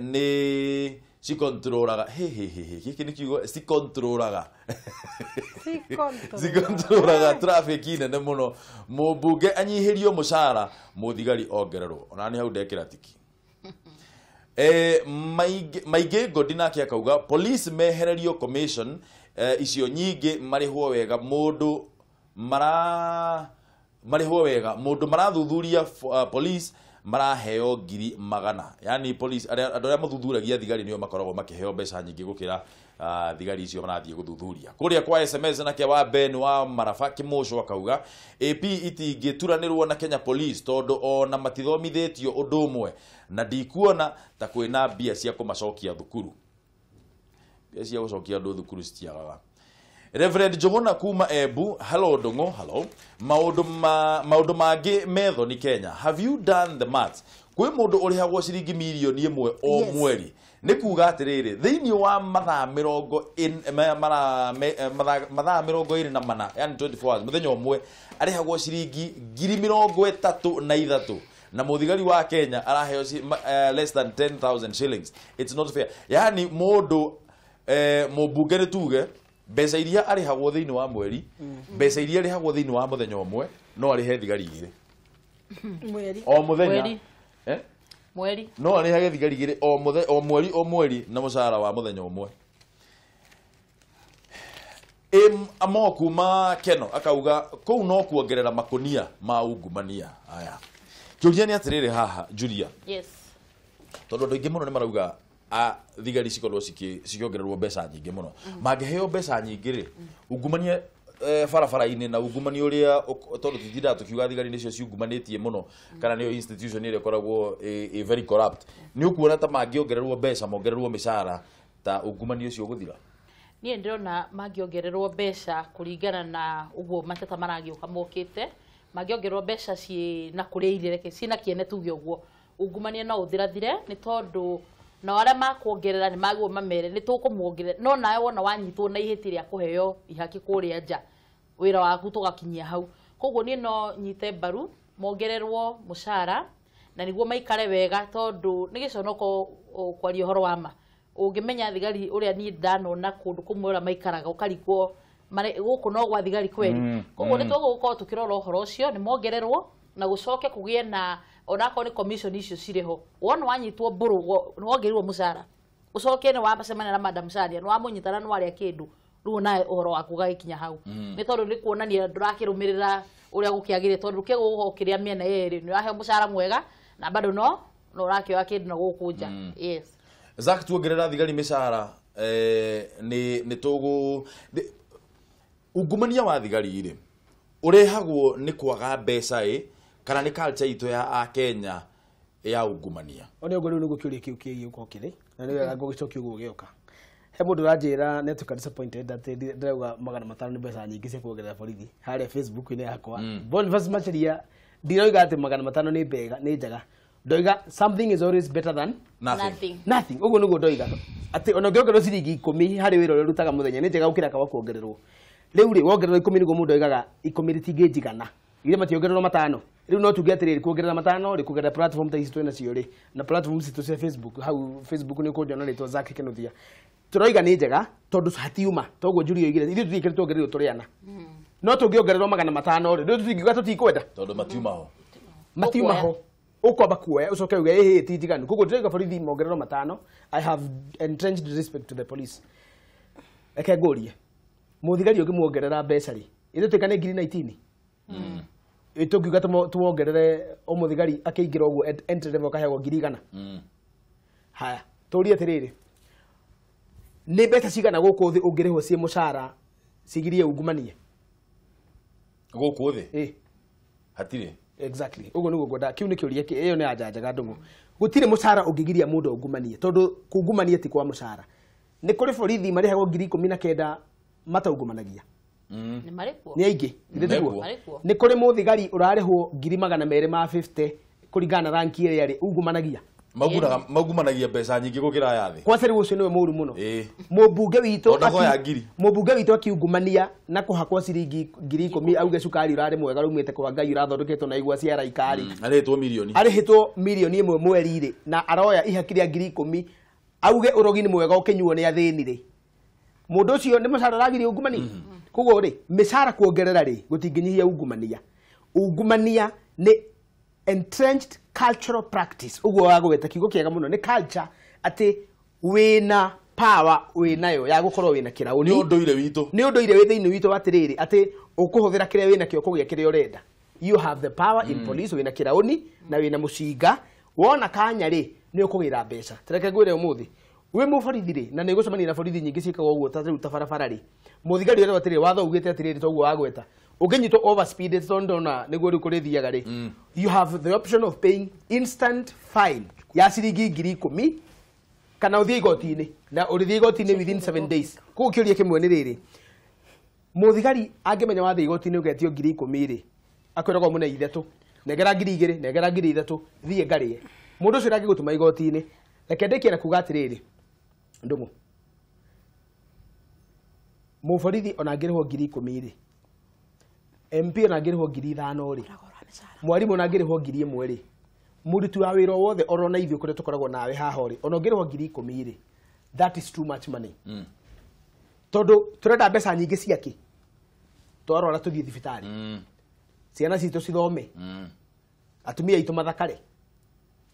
nĩ cikontrolaga gĩkĩ nĩ kiugo cikontrolaga cikontrolaga traffic nene mũno mũmbunge anyihĩrio mũcara mũthigari ongererwo ona nĩ hau ndekĩra tiki. Maingĩ Ngodi nake akauga police mehererio commission icio nyingĩ marĩhwo wega mũndũ marathuthuria police maraheo 100,000 yani police andũ arĩa mathuthuragia thigari nĩo makoragwo makĩheo mbeca nyingĩ gũkĩra thigari icio marathiĩ gũthuthuria. Kũrĩa kwa SMS nake wa Ben wa Marafa Kĩmũco akauga AP itingĩturanĩrwo na Kenya Police tondũ ona matithomithĩtio ũndũ ũmwe na ndikuona ta kwĩna mbia cia kũmacokia thukuru. Mbia cia gũcokia andũ thukuru citiagaga. Reverend Njuguna kuma Embu, hello Ndung'u, hello. Maũndũ mangĩ metho ni Kenya. Have you done the maths? Kwĩ mũndũ ũrĩhagwo ciringi mirioni ĩmwe o mweri. Nĩ kuga atĩrĩrĩ, thĩinĩ wa mathaa 24, yani 24 hours, mũthenya ũmwe arĩhagwo ciringi 33,000. Na mũthigari wa Kenya araheo less than 10,000 shillings. It's not fair. Yani mũndũ mũmbunge nĩ tuge mbeca iria arĩhagwo thĩinĩ wa mweri, mbeca iria arĩhagwo thĩinĩ wa mũthenya ũmwe no arĩhe thigari igĩrĩ o mũthenya. Mweri no arĩhage thigari igĩrĩ o mweri na mũcara wa mũthenya ũmwe. Amo kuma Keno akauga kũu no kuongerera makonia ma ungumania. Aya, kĩũria nĩ atĩrĩrĩ haha Julia. Yes. Tondũ andũ aingĩ mũno nĩ marauga thigari cikorwo cikĩongererwo mbeca nyingĩ mũno. Mangĩheo mbeca nyingĩ rĩ, ungumania barabara-inĩ na ungumania ũrĩa tondũ tũtindaga tũkiuga thigari nĩcio ciungumanĩtie mũno kana nĩyo institution ĩrĩa ĩkoragwo ĩ very corrupt. Nĩ ũkuona ta mangĩongererwo mbeca, mongererwo mĩcara, ta ungumania ũcio ũgũthira? Niĩ ndĩrona mangĩongererwo mbeca kũringana na ũguo mateta maragĩũka mokĩte, mangĩongererwo mbeca ciĩ na kũrĩa irio, reke ciĩ na kĩene tuge ũguo, ungumania no ũthirathire nĩ tondũ na arĩa makuongerera nĩ magwo mamere nĩ tũkũmuongerera, no nawe wona wanyitwo na ihĩtia rĩa kũheo ihaki kũrĩa nja, wĩra waku tũgakinyia hau. Koguo niĩ no nyite mbaru mongererwo mũcara na nĩguo maikare wega, tondũ nĩ gĩconoko kwaria ũhoro wa ma. Ũngĩmenya thigari ũrĩa niĩ ndanona kũndũ kũmwe ũrĩa maikaraga ũkarigwo gũkũ no gwa thigari kweri. Koguo nĩ tũgũkorwo tũkĩrora ũhoro ũcio nĩ mongererwo na gũcoke kũgĩe na onakorwo nĩ commission icio cirĩ ho. Wona wanyitwo mbũrũ nĩ wongereirwo mũcara, ũcoke nĩ wacemania na Madam Shadia nĩ wamũnyitana nĩ warĩa kĩndũ, rĩu nawe ũhoro waku ũgagĩkinya hau. Nĩ tondũ nĩ kuonania ndũrakĩrũmĩrĩra ũrĩa gũkĩagĩrĩire, tondũ ndũkĩgũgũkorwo ũkĩrĩa mĩena yerĩ, nĩ ũraheo mũcara mwega na bado no ũrakĩoya kĩndũ na gũkũ nja. Yes. Zack, tuongerera thigari mĩcara nĩ tũgũ ungumania wa thigari rĩ ũrehagwo nĩ kwaga mbeca ĩ kana nĩ culture itũ ya Akenya ya ungumania? One ũguo rĩu nĩguo kĩũria kĩu kĩgiĩ gũkorwo kĩrĩ na nĩ wega ngũgĩcokia ũguo gĩoka. He mũndũ ũranjĩra nĩ atuĩka disappointed atĩ ndĩrauga 500 nĩ mbeca nyingĩ cia kuongerera borithi harĩa Facebook-inĩ yakwa. Boniface Macharia ndiroiga atĩ 500 nĩ mbega nĩ njega, ndoiga something is always better than nothing. Nothing. Ũguo nĩguo ndoiga atĩ ona ũngĩongererwo ciringi 10 harĩ wĩra ũrĩa ũrutaga mũthenya nĩ njega gũkĩra kawa kuongererwo. Rĩu rĩ wongererwo 10 nĩguo mũndũ oigaga 10 rĩtingĩnjigana, ithe mationgererwo 5. Rĩu no tuge atĩrĩrĩ, kuongerera 5 rĩ, kuongerera platform ta ici twĩ nacio rĩ, na platform citũ cia Facebook, hau Facebook nĩ ũkũnjona rĩtwa Zack Kinuthia, tũroiga nĩ njega tondũ hatiuma toguo Julia oigire ithuĩ tũtingĩkĩrĩ tuongererwo tũrĩ ana, no tũngĩongererwo 500 rĩ, rĩu tũtingiuga tũtikwenda tondũ matiuma ho, matiuma ho, ũkwamba kuoya ũcoke uge ĩhĩ ti njiganu. Koguo ndĩroiga borithi mongererwo 5. I have entrenched respect to the police. Reke ngũrie, mũthigari ũngĩmuongerera mbeca rĩ, ithuĩ tuĩka nĩ 19,000 tũngiuga tuwongerere o mũthigari akĩingĩra ũguo entry level akaheagwo 100,000. Haya, tũrie atĩrĩrĩ, nĩ mbeca cigana gũkũ thĩ ũngĩrĩhwo ciĩ mũcara cigirie ungumanie gũkũ thĩ? Hatirĩ. Exactly. Ũguo nĩguo ngwenda. Kĩu nĩ kĩũria ĩyo nĩ anja njega Ndung'u. Gũtirĩ mũcara ũngĩgiria mũndũ aungumanie, tondũ kungumania ti kwa mũcara. Nĩ kũrĩ borithi marĩhagwo 19,000 mataungumanagia. Nĩ marĩkuo? Nĩ aingĩ. Nĩ kũrĩ mũthigari ũrarĩhwo 250,000 kũringana na ranki ĩrĩa arĩ ungumanagia. Maungumanagia mbeca nyingĩ gũkĩra ya thĩ. Kwanza rĩu ũcio nĩwe mũũru mũno. Mũmbunge witũ akiungumania na kũhakwo ciringi 10,000 auge cukari ũrarĩ mwega raumĩte kwa Ngai ũrathondeketwo na igwa cia araika rĩ. Arĩhĩtwo mirioni. Arĩhĩtwo mirioni ĩmwe mweri rĩ, na aroya ihaki rĩa 10,000 auge ũrogi nĩ mwega ũkĩnyuo nĩ athĩni rĩ. Mũndũ ũcio nĩ mũcara ũragiria ungumania. Koguo rĩ, mĩcara kuongerera rĩ gũtingĩnyihia ungumania. Ungumania nĩ entrenched cultural practice. Ũguo wagweta kiugo kĩega mũno nĩ culture, atĩ wĩna power wĩnayo ya gũkorwo wĩna kĩraũni. Nĩ ũndũire witũ. Nĩ ũndũire wĩ thĩinĩ witũ atĩrĩrĩ, atĩ ũkũhũthĩra kĩrĩa wĩnakĩo kũgĩa kĩrĩa ũrenda. You have the power in police, wĩna kĩraũni na wĩna mũcinga, wona kanya rĩ nĩ ũkũgĩra mbeca. Tareke ngwĩre ũmũthĩ wĩ mũborithi rĩ, na nĩ ũgũcemania na borithi nyingĩ ciĩkaga ũguo ta rĩu ta barabara rĩ, mũthigari ũrĩa atĩrĩrĩ, watho ugĩte atĩrĩrĩ, toguo wagweta ũngĩnyitwo overspeed tondũ ndona nĩguo rĩu kũrĩthiaga rĩ, you have the option of paying instant fine ya ciringi 10,000 Kana ũthiĩ igoti-inĩ na ũrĩthiĩ igoti-inĩ within 7 days. Koguo kĩũria kĩmwe nĩ rĩrĩ, mũthigari angĩmenya wathiĩ igoti-inĩ ũgetio 10,000 rĩ, akwĩragwo mũne 3, nengera 2,000, nengera 3,000, thiĩ ngarĩe. Mũndũ ũcio ndangĩgũtũma igoti-inĩ. Reke ndĩkie na kuga atĩrĩrĩ, Ndung'u, mũborithi ona angĩrĩhwo 10,000 rĩ, MP ona angĩrĩhwo 5,000 rĩ, mwarimũ ona angĩrĩhwo 1,000 rĩ, mũruti wa wĩra wothe orona ithuĩ kũrĩa tũkoragwo nawe haha rĩ, ona ũngĩrĩhwo 10,000 rĩ, that is too much money. Tondũ tũrenda mbeca nyingĩ ciake, twarwara tũthiĩ thibitarĩ, ciana citũ cithome, atumia aitũ mathakare,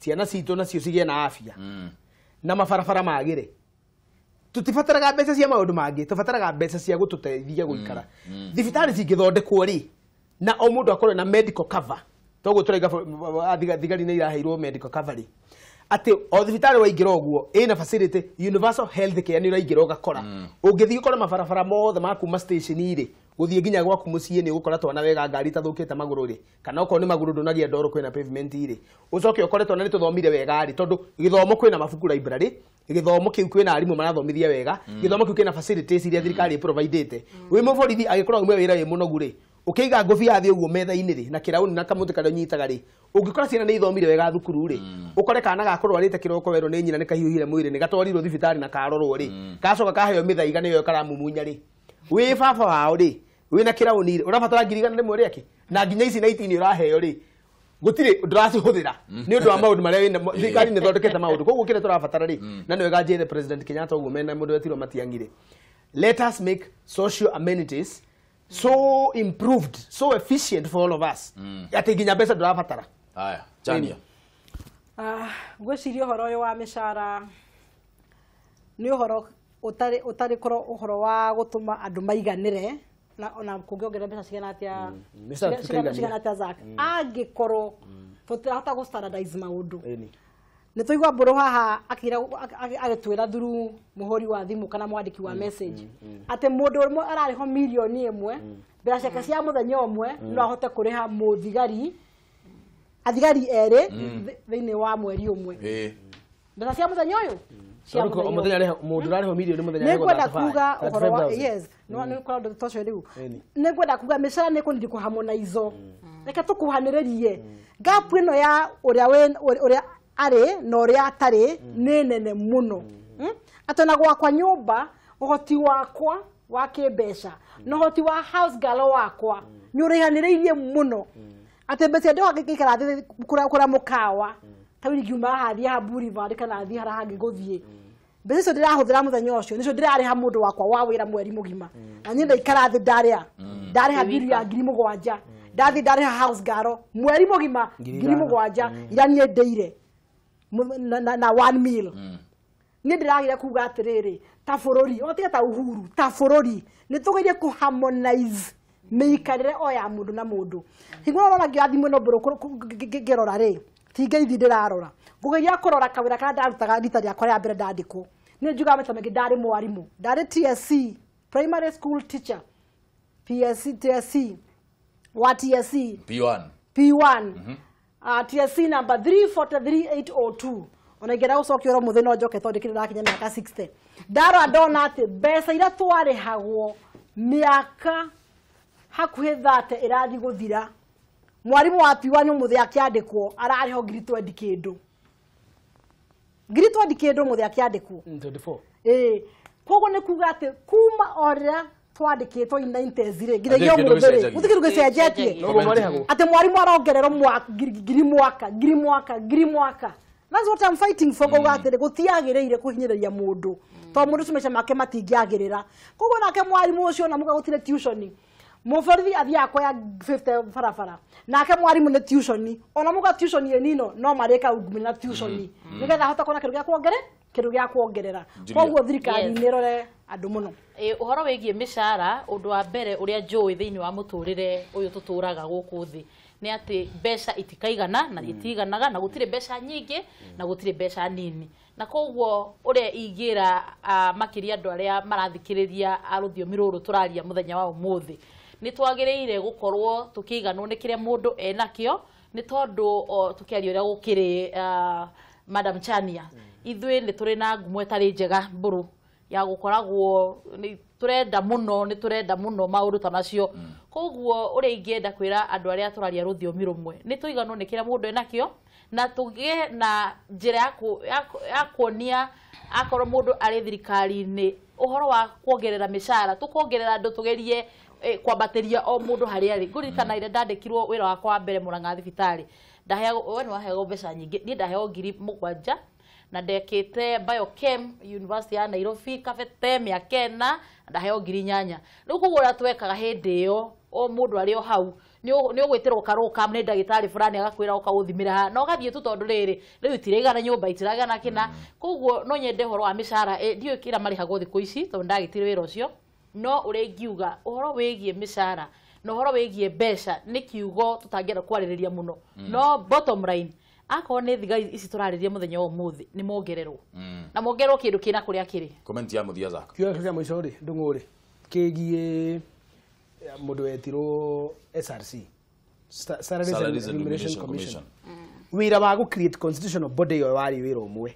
ciana citũ nacio cigĩe na afya, na mabarabara magĩre. Tũtibataraga mbeca cia maũndũ mangĩ, tũbataraga mbeca cia gũtũteithia gũikara. Thibitarĩ cingĩthondekwo rĩ, na o mũndũ akorwo na medical cover, toguo tũraiga thigari nĩ iraheirwo medical cover rĩ, atĩ o thibitarĩ waingĩra ũguo ĩna facility universal health care nĩ ũraingĩra ũgakora. Ũngĩthiĩ ũkore mabarabara mothe ma kuma station rĩ, gũthiĩ nginya gwaku mũciĩ nĩ ũgũkora twana wega ngari itathũkĩte magũrũ rĩ, kana okorwo nĩ magũrũ ndũnagĩa ndoro kwĩna pavement rĩ, ũcoke ũkore twana nĩ tũthomire wega rĩ, tondũ gĩthomo kwĩna mabuku library, gĩthomo kĩu kwĩna arimũ marathomithia wega, gĩthomo kĩu kĩna facilities iria thirikari ĩprovidĩte. Wĩ mũborithi angĩkorwo ume wĩra wĩ mũnogu rĩ, ũkĩiga ngũbia thĩ ũguo metha-inĩ rĩ, na kĩrauni na kamũtĩ karĩa ũnyitaga rĩ, ũngĩkora ciana nĩ ithomire wega thukuru rĩ, ũkore kana gakũrwarĩte kĩroko werwo nĩ nyina nĩ kahiũhire mwĩrĩ, nĩ gatwarirwo thibitarĩ na karorwo rĩ, gacoka kaheo mĩthaiga nĩyo karamumunya rĩ, wĩ baba wao rĩ, wĩna kĩrauni rĩ, ũrabatara 100,000 rĩake, na nginya ici 19 ũraheo rĩ, gũtirĩ ndũracihũthĩra nĩ ũndũ wa maũndũ marĩa wĩna thirikari nĩ ĩthondekete maũndũ. Koguo kĩrĩa tũrabatara rĩ, na nĩ wega njĩre President Kenyatta ũguo mena mũndũ wetirwo Matiang'i rĩ, let us make social amenities so improved, so efficient for all of us. Ati nginya mbeca ndũrabatara. Haya, Chania. Ngwĩciria ũhoro ũyũ wa mĩcara nĩ ũhoro ũtarĩ korwo ũhoro wa gũtũma andũ maiganĩre, na ona kũngĩongerera mbeca cigana atĩa, cigana atĩa Zack, angĩkorwo tũtirahota gũ standardize maũndũ. Nĩ tũigua Mbũrũ haha agĩtwĩra through mũhũri wa thimũ kana mwandĩki wa message atĩ mũndũ ũmwe ararĩhwo 1,000,000 mbeca ciake cia mũthenya ũmwe no ahote kũrĩha mũthigari athigari erĩ thĩinĩ wa mweri ũmwe. Mbeca cia mũthenya ũyũ cia mũthenya mũndũ ũrarĩhwo 1,000,000 mũthenya nĩngwenda kuga ũhoro wa yes no nĩ kũrĩa ũndũ tocio rĩu nĩngwenda kuga mĩcara nĩ kũnidi kũharmonize. Reke tũkuhanĩrĩrie gap ĩno ya ũrĩa arĩ na ũrĩa atarĩ nĩ nene mũno. Atĩ ona gwakwa nyũmba ũhoti wakwa wa kĩmbeca na ũhoti wa house girl wakwa nĩ ũraihanĩrĩirie mũno. Atĩ mbeca ndĩho ngĩikara thĩ kũrĩa mũkawa ta rĩu ingiuma haha thiĩ haha Boulevard kana thiĩ harĩa hangĩ gũthiĩ, mbeca icio ndĩrahũthĩra mũthenya ũcio nĩcio ndĩrarĩha mũndũ wakwa wa wĩra mweri mũgima, na niĩ ndaikara thĩ ndarĩha bill ya 7,000, ndathiĩ ndarĩha house girl mweri mũgima 7,000 iria niĩ ndĩire na 1 meal. Niĩ ndĩragire kuga atĩrĩrĩ, ta bũrũri o tiga ta Uhuru, ta bũrũri nĩ tũgerie kũ harmonize mĩikarĩre o ya mũndũ na mũndũ. Hingo ũrona ngĩoya thimũ ĩno Mbũrũ ngĩrora rĩ, ti ngeithi ndĩrarora, ngũgeria kũrora kawĩra karĩa ndarutaga rita rĩakwa rĩa mbere ndandĩkwo. Nĩ njugaga maita maingĩ ndarĩ mwarimũ, ndarĩ TSC, primary school teacher, PSC, TSC, wa TSC P1, P1, TSC number 343802. Ona ingĩenda gũcokia ũhoro mũthĩ no njoke tondũ ndĩkĩrĩ ndakinya mĩaka 60. Ndarora ndona atĩ mbeca iria twarĩhagwo mĩaka hakuhĩ 30 ĩrathiĩ gũthira, mwarimũ wa P1 ũmũthĩ akĩandĩkwo ararĩhwo 20,000 kĩndũ, 20,000 kĩndũ ũmũthĩ akĩandĩkwo 24. Koguo nĩ kuga atĩ kuma o rĩrĩa twandĩkĩtwo in 90s rĩ nginyagia ũmũthĩ rĩ gũtirĩ kĩndũ gĩcenjetie, atĩ mwarimũ arongererwo ngiri mwaka ngiri mwaka ngiri mwaka. That's what I'm fighting for. Ngauga atĩrĩ gũtiagĩrĩire kũhinyĩrĩria mũndũ tondũ mũndũ ũcio maica make matingĩagĩrĩra. Koguo nake mwarimũ ũcio ona muga gũtirĩ tuition, mũborithi athiaga kuoya 50 barabara, nake mwarimũ nĩ tuition, ona muga tuition ĩ nino no marĩka ungumania na tuition nĩgetha ahote kuona kĩndũ gĩa kuongerera kĩndũ gĩa kuongerera. Koguo thirikari nĩ ĩrore andũ mũno. Ũhoro wĩgiĩ mĩcara, ũndũ wa mbere ũrĩa njũĩ thĩinĩ wa mũtũrĩre ũyũ tũtũraga gũkũ thĩ nĩ atĩ mbeca itikaigana na itiganaga, na gũtirĩ mbeca nyingĩ na gũtirĩ mbeca nini, na koguo ũrĩa ingĩra makĩria andũ arĩa marathikĩrĩria a rũthiomi rũrũ tũraria mũthenya wa ũmũthĩ, nĩ twagĩrĩire gũkorwo tũkĩiganwo nĩ kĩrĩa mũndũ enakĩo, nĩ tondũ tũkĩaria ũrĩa gũkĩrĩ Madam Chania ithuĩ nĩ tũrĩ na ngumo ĩtarĩ njega mbũrũ ya gũkoragwo nĩ tũrenda mũno nĩ tũrenda mũno maũndũ ta macio. Koguo ũrĩa ingĩenda kwĩra andũ arĩa tũraria rũthiomi rũmwe nĩ tũiganwo nĩ kĩrĩa mũndũ enakĩo na tũgĩe na njĩra ya kuonia akorwo mũndũ arĩ thirikari-inĩ ũhoro wa kuongerera mĩcara tũkongerera andũ tũgerie kwambatĩria o mũndũ harĩa arĩ. Ngũririkana rĩrĩa ndandĩkirwo wĩra wakwa wa mbere Murang'a thibitarĩ ndaheagwo we nĩ waheagwo mbeca nyingĩ niĩ ndaheagwo 7,000 na ndekĩte Biochem University ya Nairobi kabete mĩaka ĩna ndaheo 8,000. Rĩu koguo ũrĩa twekaga hĩndĩ ĩyo o mũndũ arĩ o hau nĩ ũgwĩtĩrwo karũka nĩ ndagĩtarĩ fulani agakwĩra ũka ũthimĩra haha na ũgathiĩ tu tondũ rĩrĩ rĩu itiraigana nyũmba itiraigana kĩna. Koguo no nyende ũhoro wa mĩcara ndiũĩ kĩrĩa marĩhagwo thikũ ici tondũ ndagĩtire wĩra ũcio no ũrĩa ingiuga ũhoro wĩgiĩ mĩcara na ũhoro wĩgiĩ mbeca nĩ kiugo tũtangĩenda kwarĩrĩria mũno no bottom line akorwo nĩ thigari ici tũrarĩria mũthenya wa ũmũthĩ nĩ mongererwo na mongererwo kĩndũ kĩna kũrĩa kĩrĩ. Comment ya mũthia Zaka. Kiugo kĩa mũico rĩ ndũng'ũ rĩ kĩgiĩ mũndũ wetirwo SRC Salaries and Remuneration Commission wĩra wa gũ create constitutional body ĩyo warĩ wĩra ũmwe.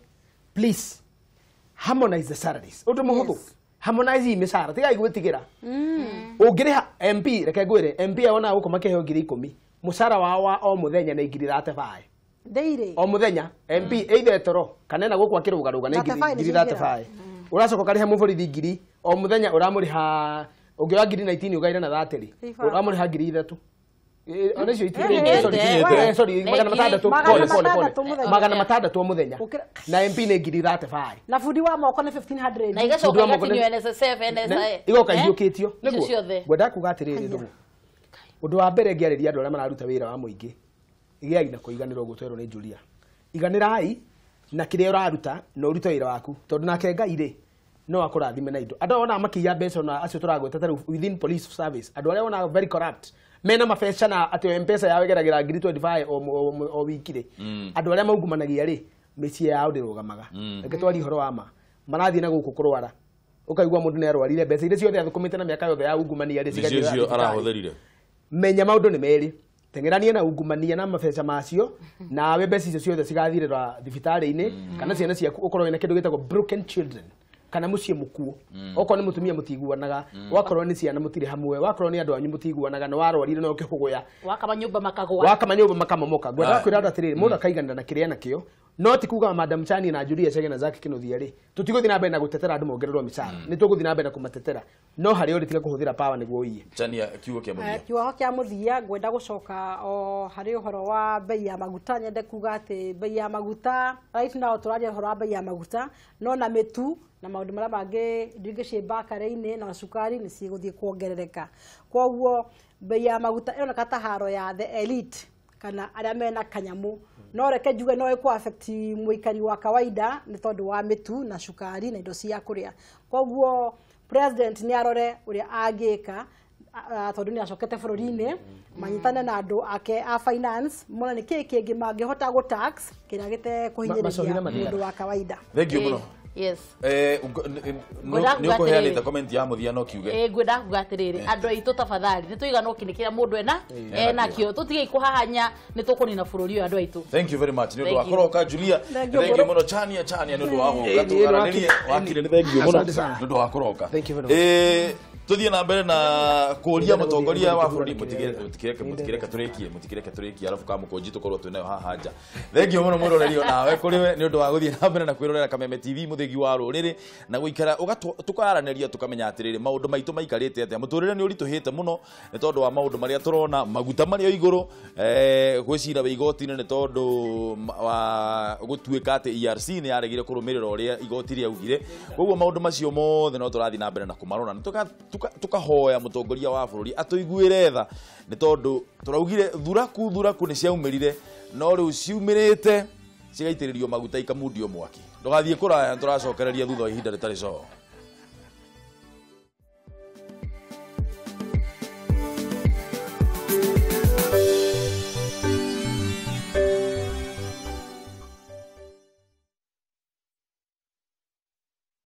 Please harmonize the salaries ũndũ mũhũthũ harmonize mĩcara tigai gwĩtigĩra. Ũngĩrĩha MP reke ngwĩre MP ona gũkũ makĩheo 10,000 mũcara wao wa o mũthenya nĩ 35,000 daily o muthenya MP either toro kana na gukwa kirugaruga na 35,000 uracoka ukariha muborithi 1,000 o muthenya uramuriha ungioya 19,000 ugaire na 30 uramuriha 3,000 ona icio itikire sorry 600 pole pole 600 o muthenya na MP nĩ 35,000 na bundi wa moko nĩ 1,500 na igacoka igatinio NSSF NSA igoka ihiũkĩtio nĩguo ngwenda kuga atĩrĩrĩ ndũgũ ũndũ wa mbere ngĩarĩria andũ arĩa mararuta wĩra wa mũingĩ igiai na kuiganirwo gutwerwo ni Julia iganirai na kiria uraruta na urute wira waku tondu nake Ngai ri no akurathime na indo andu ona makiya mbeca na acio turagweta ta within police service andu aria ona very corrupt mena mabeca na ati M-Pesa yawe geragira 25,000 o wiki ri andu aria maungumanagia ri mĩciĩ yao ndĩrũgamaga reke twarie ũhoro wa ma marathiĩ na gũkũ kũrwara ũkaigua mũndũ nĩ arwarire mbeca iria ciothe athũkũmĩte na mĩaka yothe ya ungumania rĩ cigathira arahũthĩrire. Menya maũndũ nĩ merĩ tengerania na ungumania na mabeca macio nawe mbeca icio ciothe cigathirĩra thibitarĩ-inĩ kana ciana ciaku ũkorwo wĩna kĩndũ gĩtagwo broken children kana mũciĩ mũkuũ okorwo nĩ mũtumia mũtiguanaga wakorwo nĩ ciana mũtirĩ hamwe wakorwo nĩ andũ anyu mũtiguanaga nĩ warwarire na ũkĩhũgũya wakama nyũmba makagwa wakama nyũmba makamomoka ngwenda kwĩra andũ atĩrĩrĩ mũndũ akaiganĩra na kĩrĩa enakĩo no ti kuga Madam Chani na Julia Chege na Zaki Kinuthia rĩ tũtigũthiĩ na mbere na gũtetera andũ mongererwo mĩcara nĩ tũgũthiĩ na mbere na kũmatetera no harĩa ũrĩ tiga kũhũthĩra power nĩguo ũiye. Chania kiugo kĩa mũthia. Kiugo kĩa mũthia ngwenda gũcoka o harĩ ũhoro wa bei ya maguta nyende kuga atĩ bei ya maguta right now tũraria ũhoro wa bei ya maguta no na mĩtu na maũndũ marĩa mangĩ indo ingĩ ciĩ bakarĩ-inĩ na cukari nĩ cigũthiĩ kuongerereka koguo bei ya maguta ĩroneka ta haro ya the elite kana arĩa mena kanyamu no reke njuge no ĩkũ affect mũikari wa kawaida nĩ tondũ wa mĩtu na cukari na indo cia kũrĩa koguo president nĩ arore ũrĩa angĩka tondũ nĩ acokete bũrũri-inĩ manyitane na andũ ake a finance mona nĩ kĩĩ kĩngĩ mangĩhota gũ tax kĩrĩa gĩtekũhinyĩrĩria mũndũ wa kawaida. Thank you mũno. Yes. Nĩ ũkũheanĩte comment ya mũthia no kiuge. Ngwenda kuga atĩrĩrĩ andũ aitũ tafadhali nĩ tũiganwo kĩ nĩ kĩrĩa mũndũ ena enakĩo tũtige kũhahanya nĩ tũkũnina bũrũri ũyũ andũ aitũ. Thank you very much nĩ ũndũ wa kũroka Julia. Thank you mũno Chania Chania nĩ ũndũ wa gũka tũgaranĩrie wakire nĩ thank you mũno nĩ ũndũ wa kũroka. Tuthie na mbere na kuria mutongoria wa bururi mutikireke turikie mutikireke turikie arafu ka mukunji tukorwo twinayo haha nja. Thank you muno mwiroreri nawe kuri we ni undu wa guthie na mbere na kwirorera Kameme TV muthigi wa ruriri na guikara tukaranaria tukamenya atiriri maundu maitu maikarite atia muturire ni urituhite muno ni tondu wa maundu maria turona maguta maria iguru gwicira we igoti-ini ni tondu wa gutuika ati ERC ni yaregire kurumirira uria igoti riaugire koguo maundu macio mothe no turathi na mbere na kumarora tukahoya mutongoria wa bururi atuiguire tha ni tondu turaugire thuraku thuraku ni ciaumirire no riu ciumirite cigaitiririo maguta ikamundio mwaki ndugathie kuraya turacokereria thutha wa ihinda ritari coo.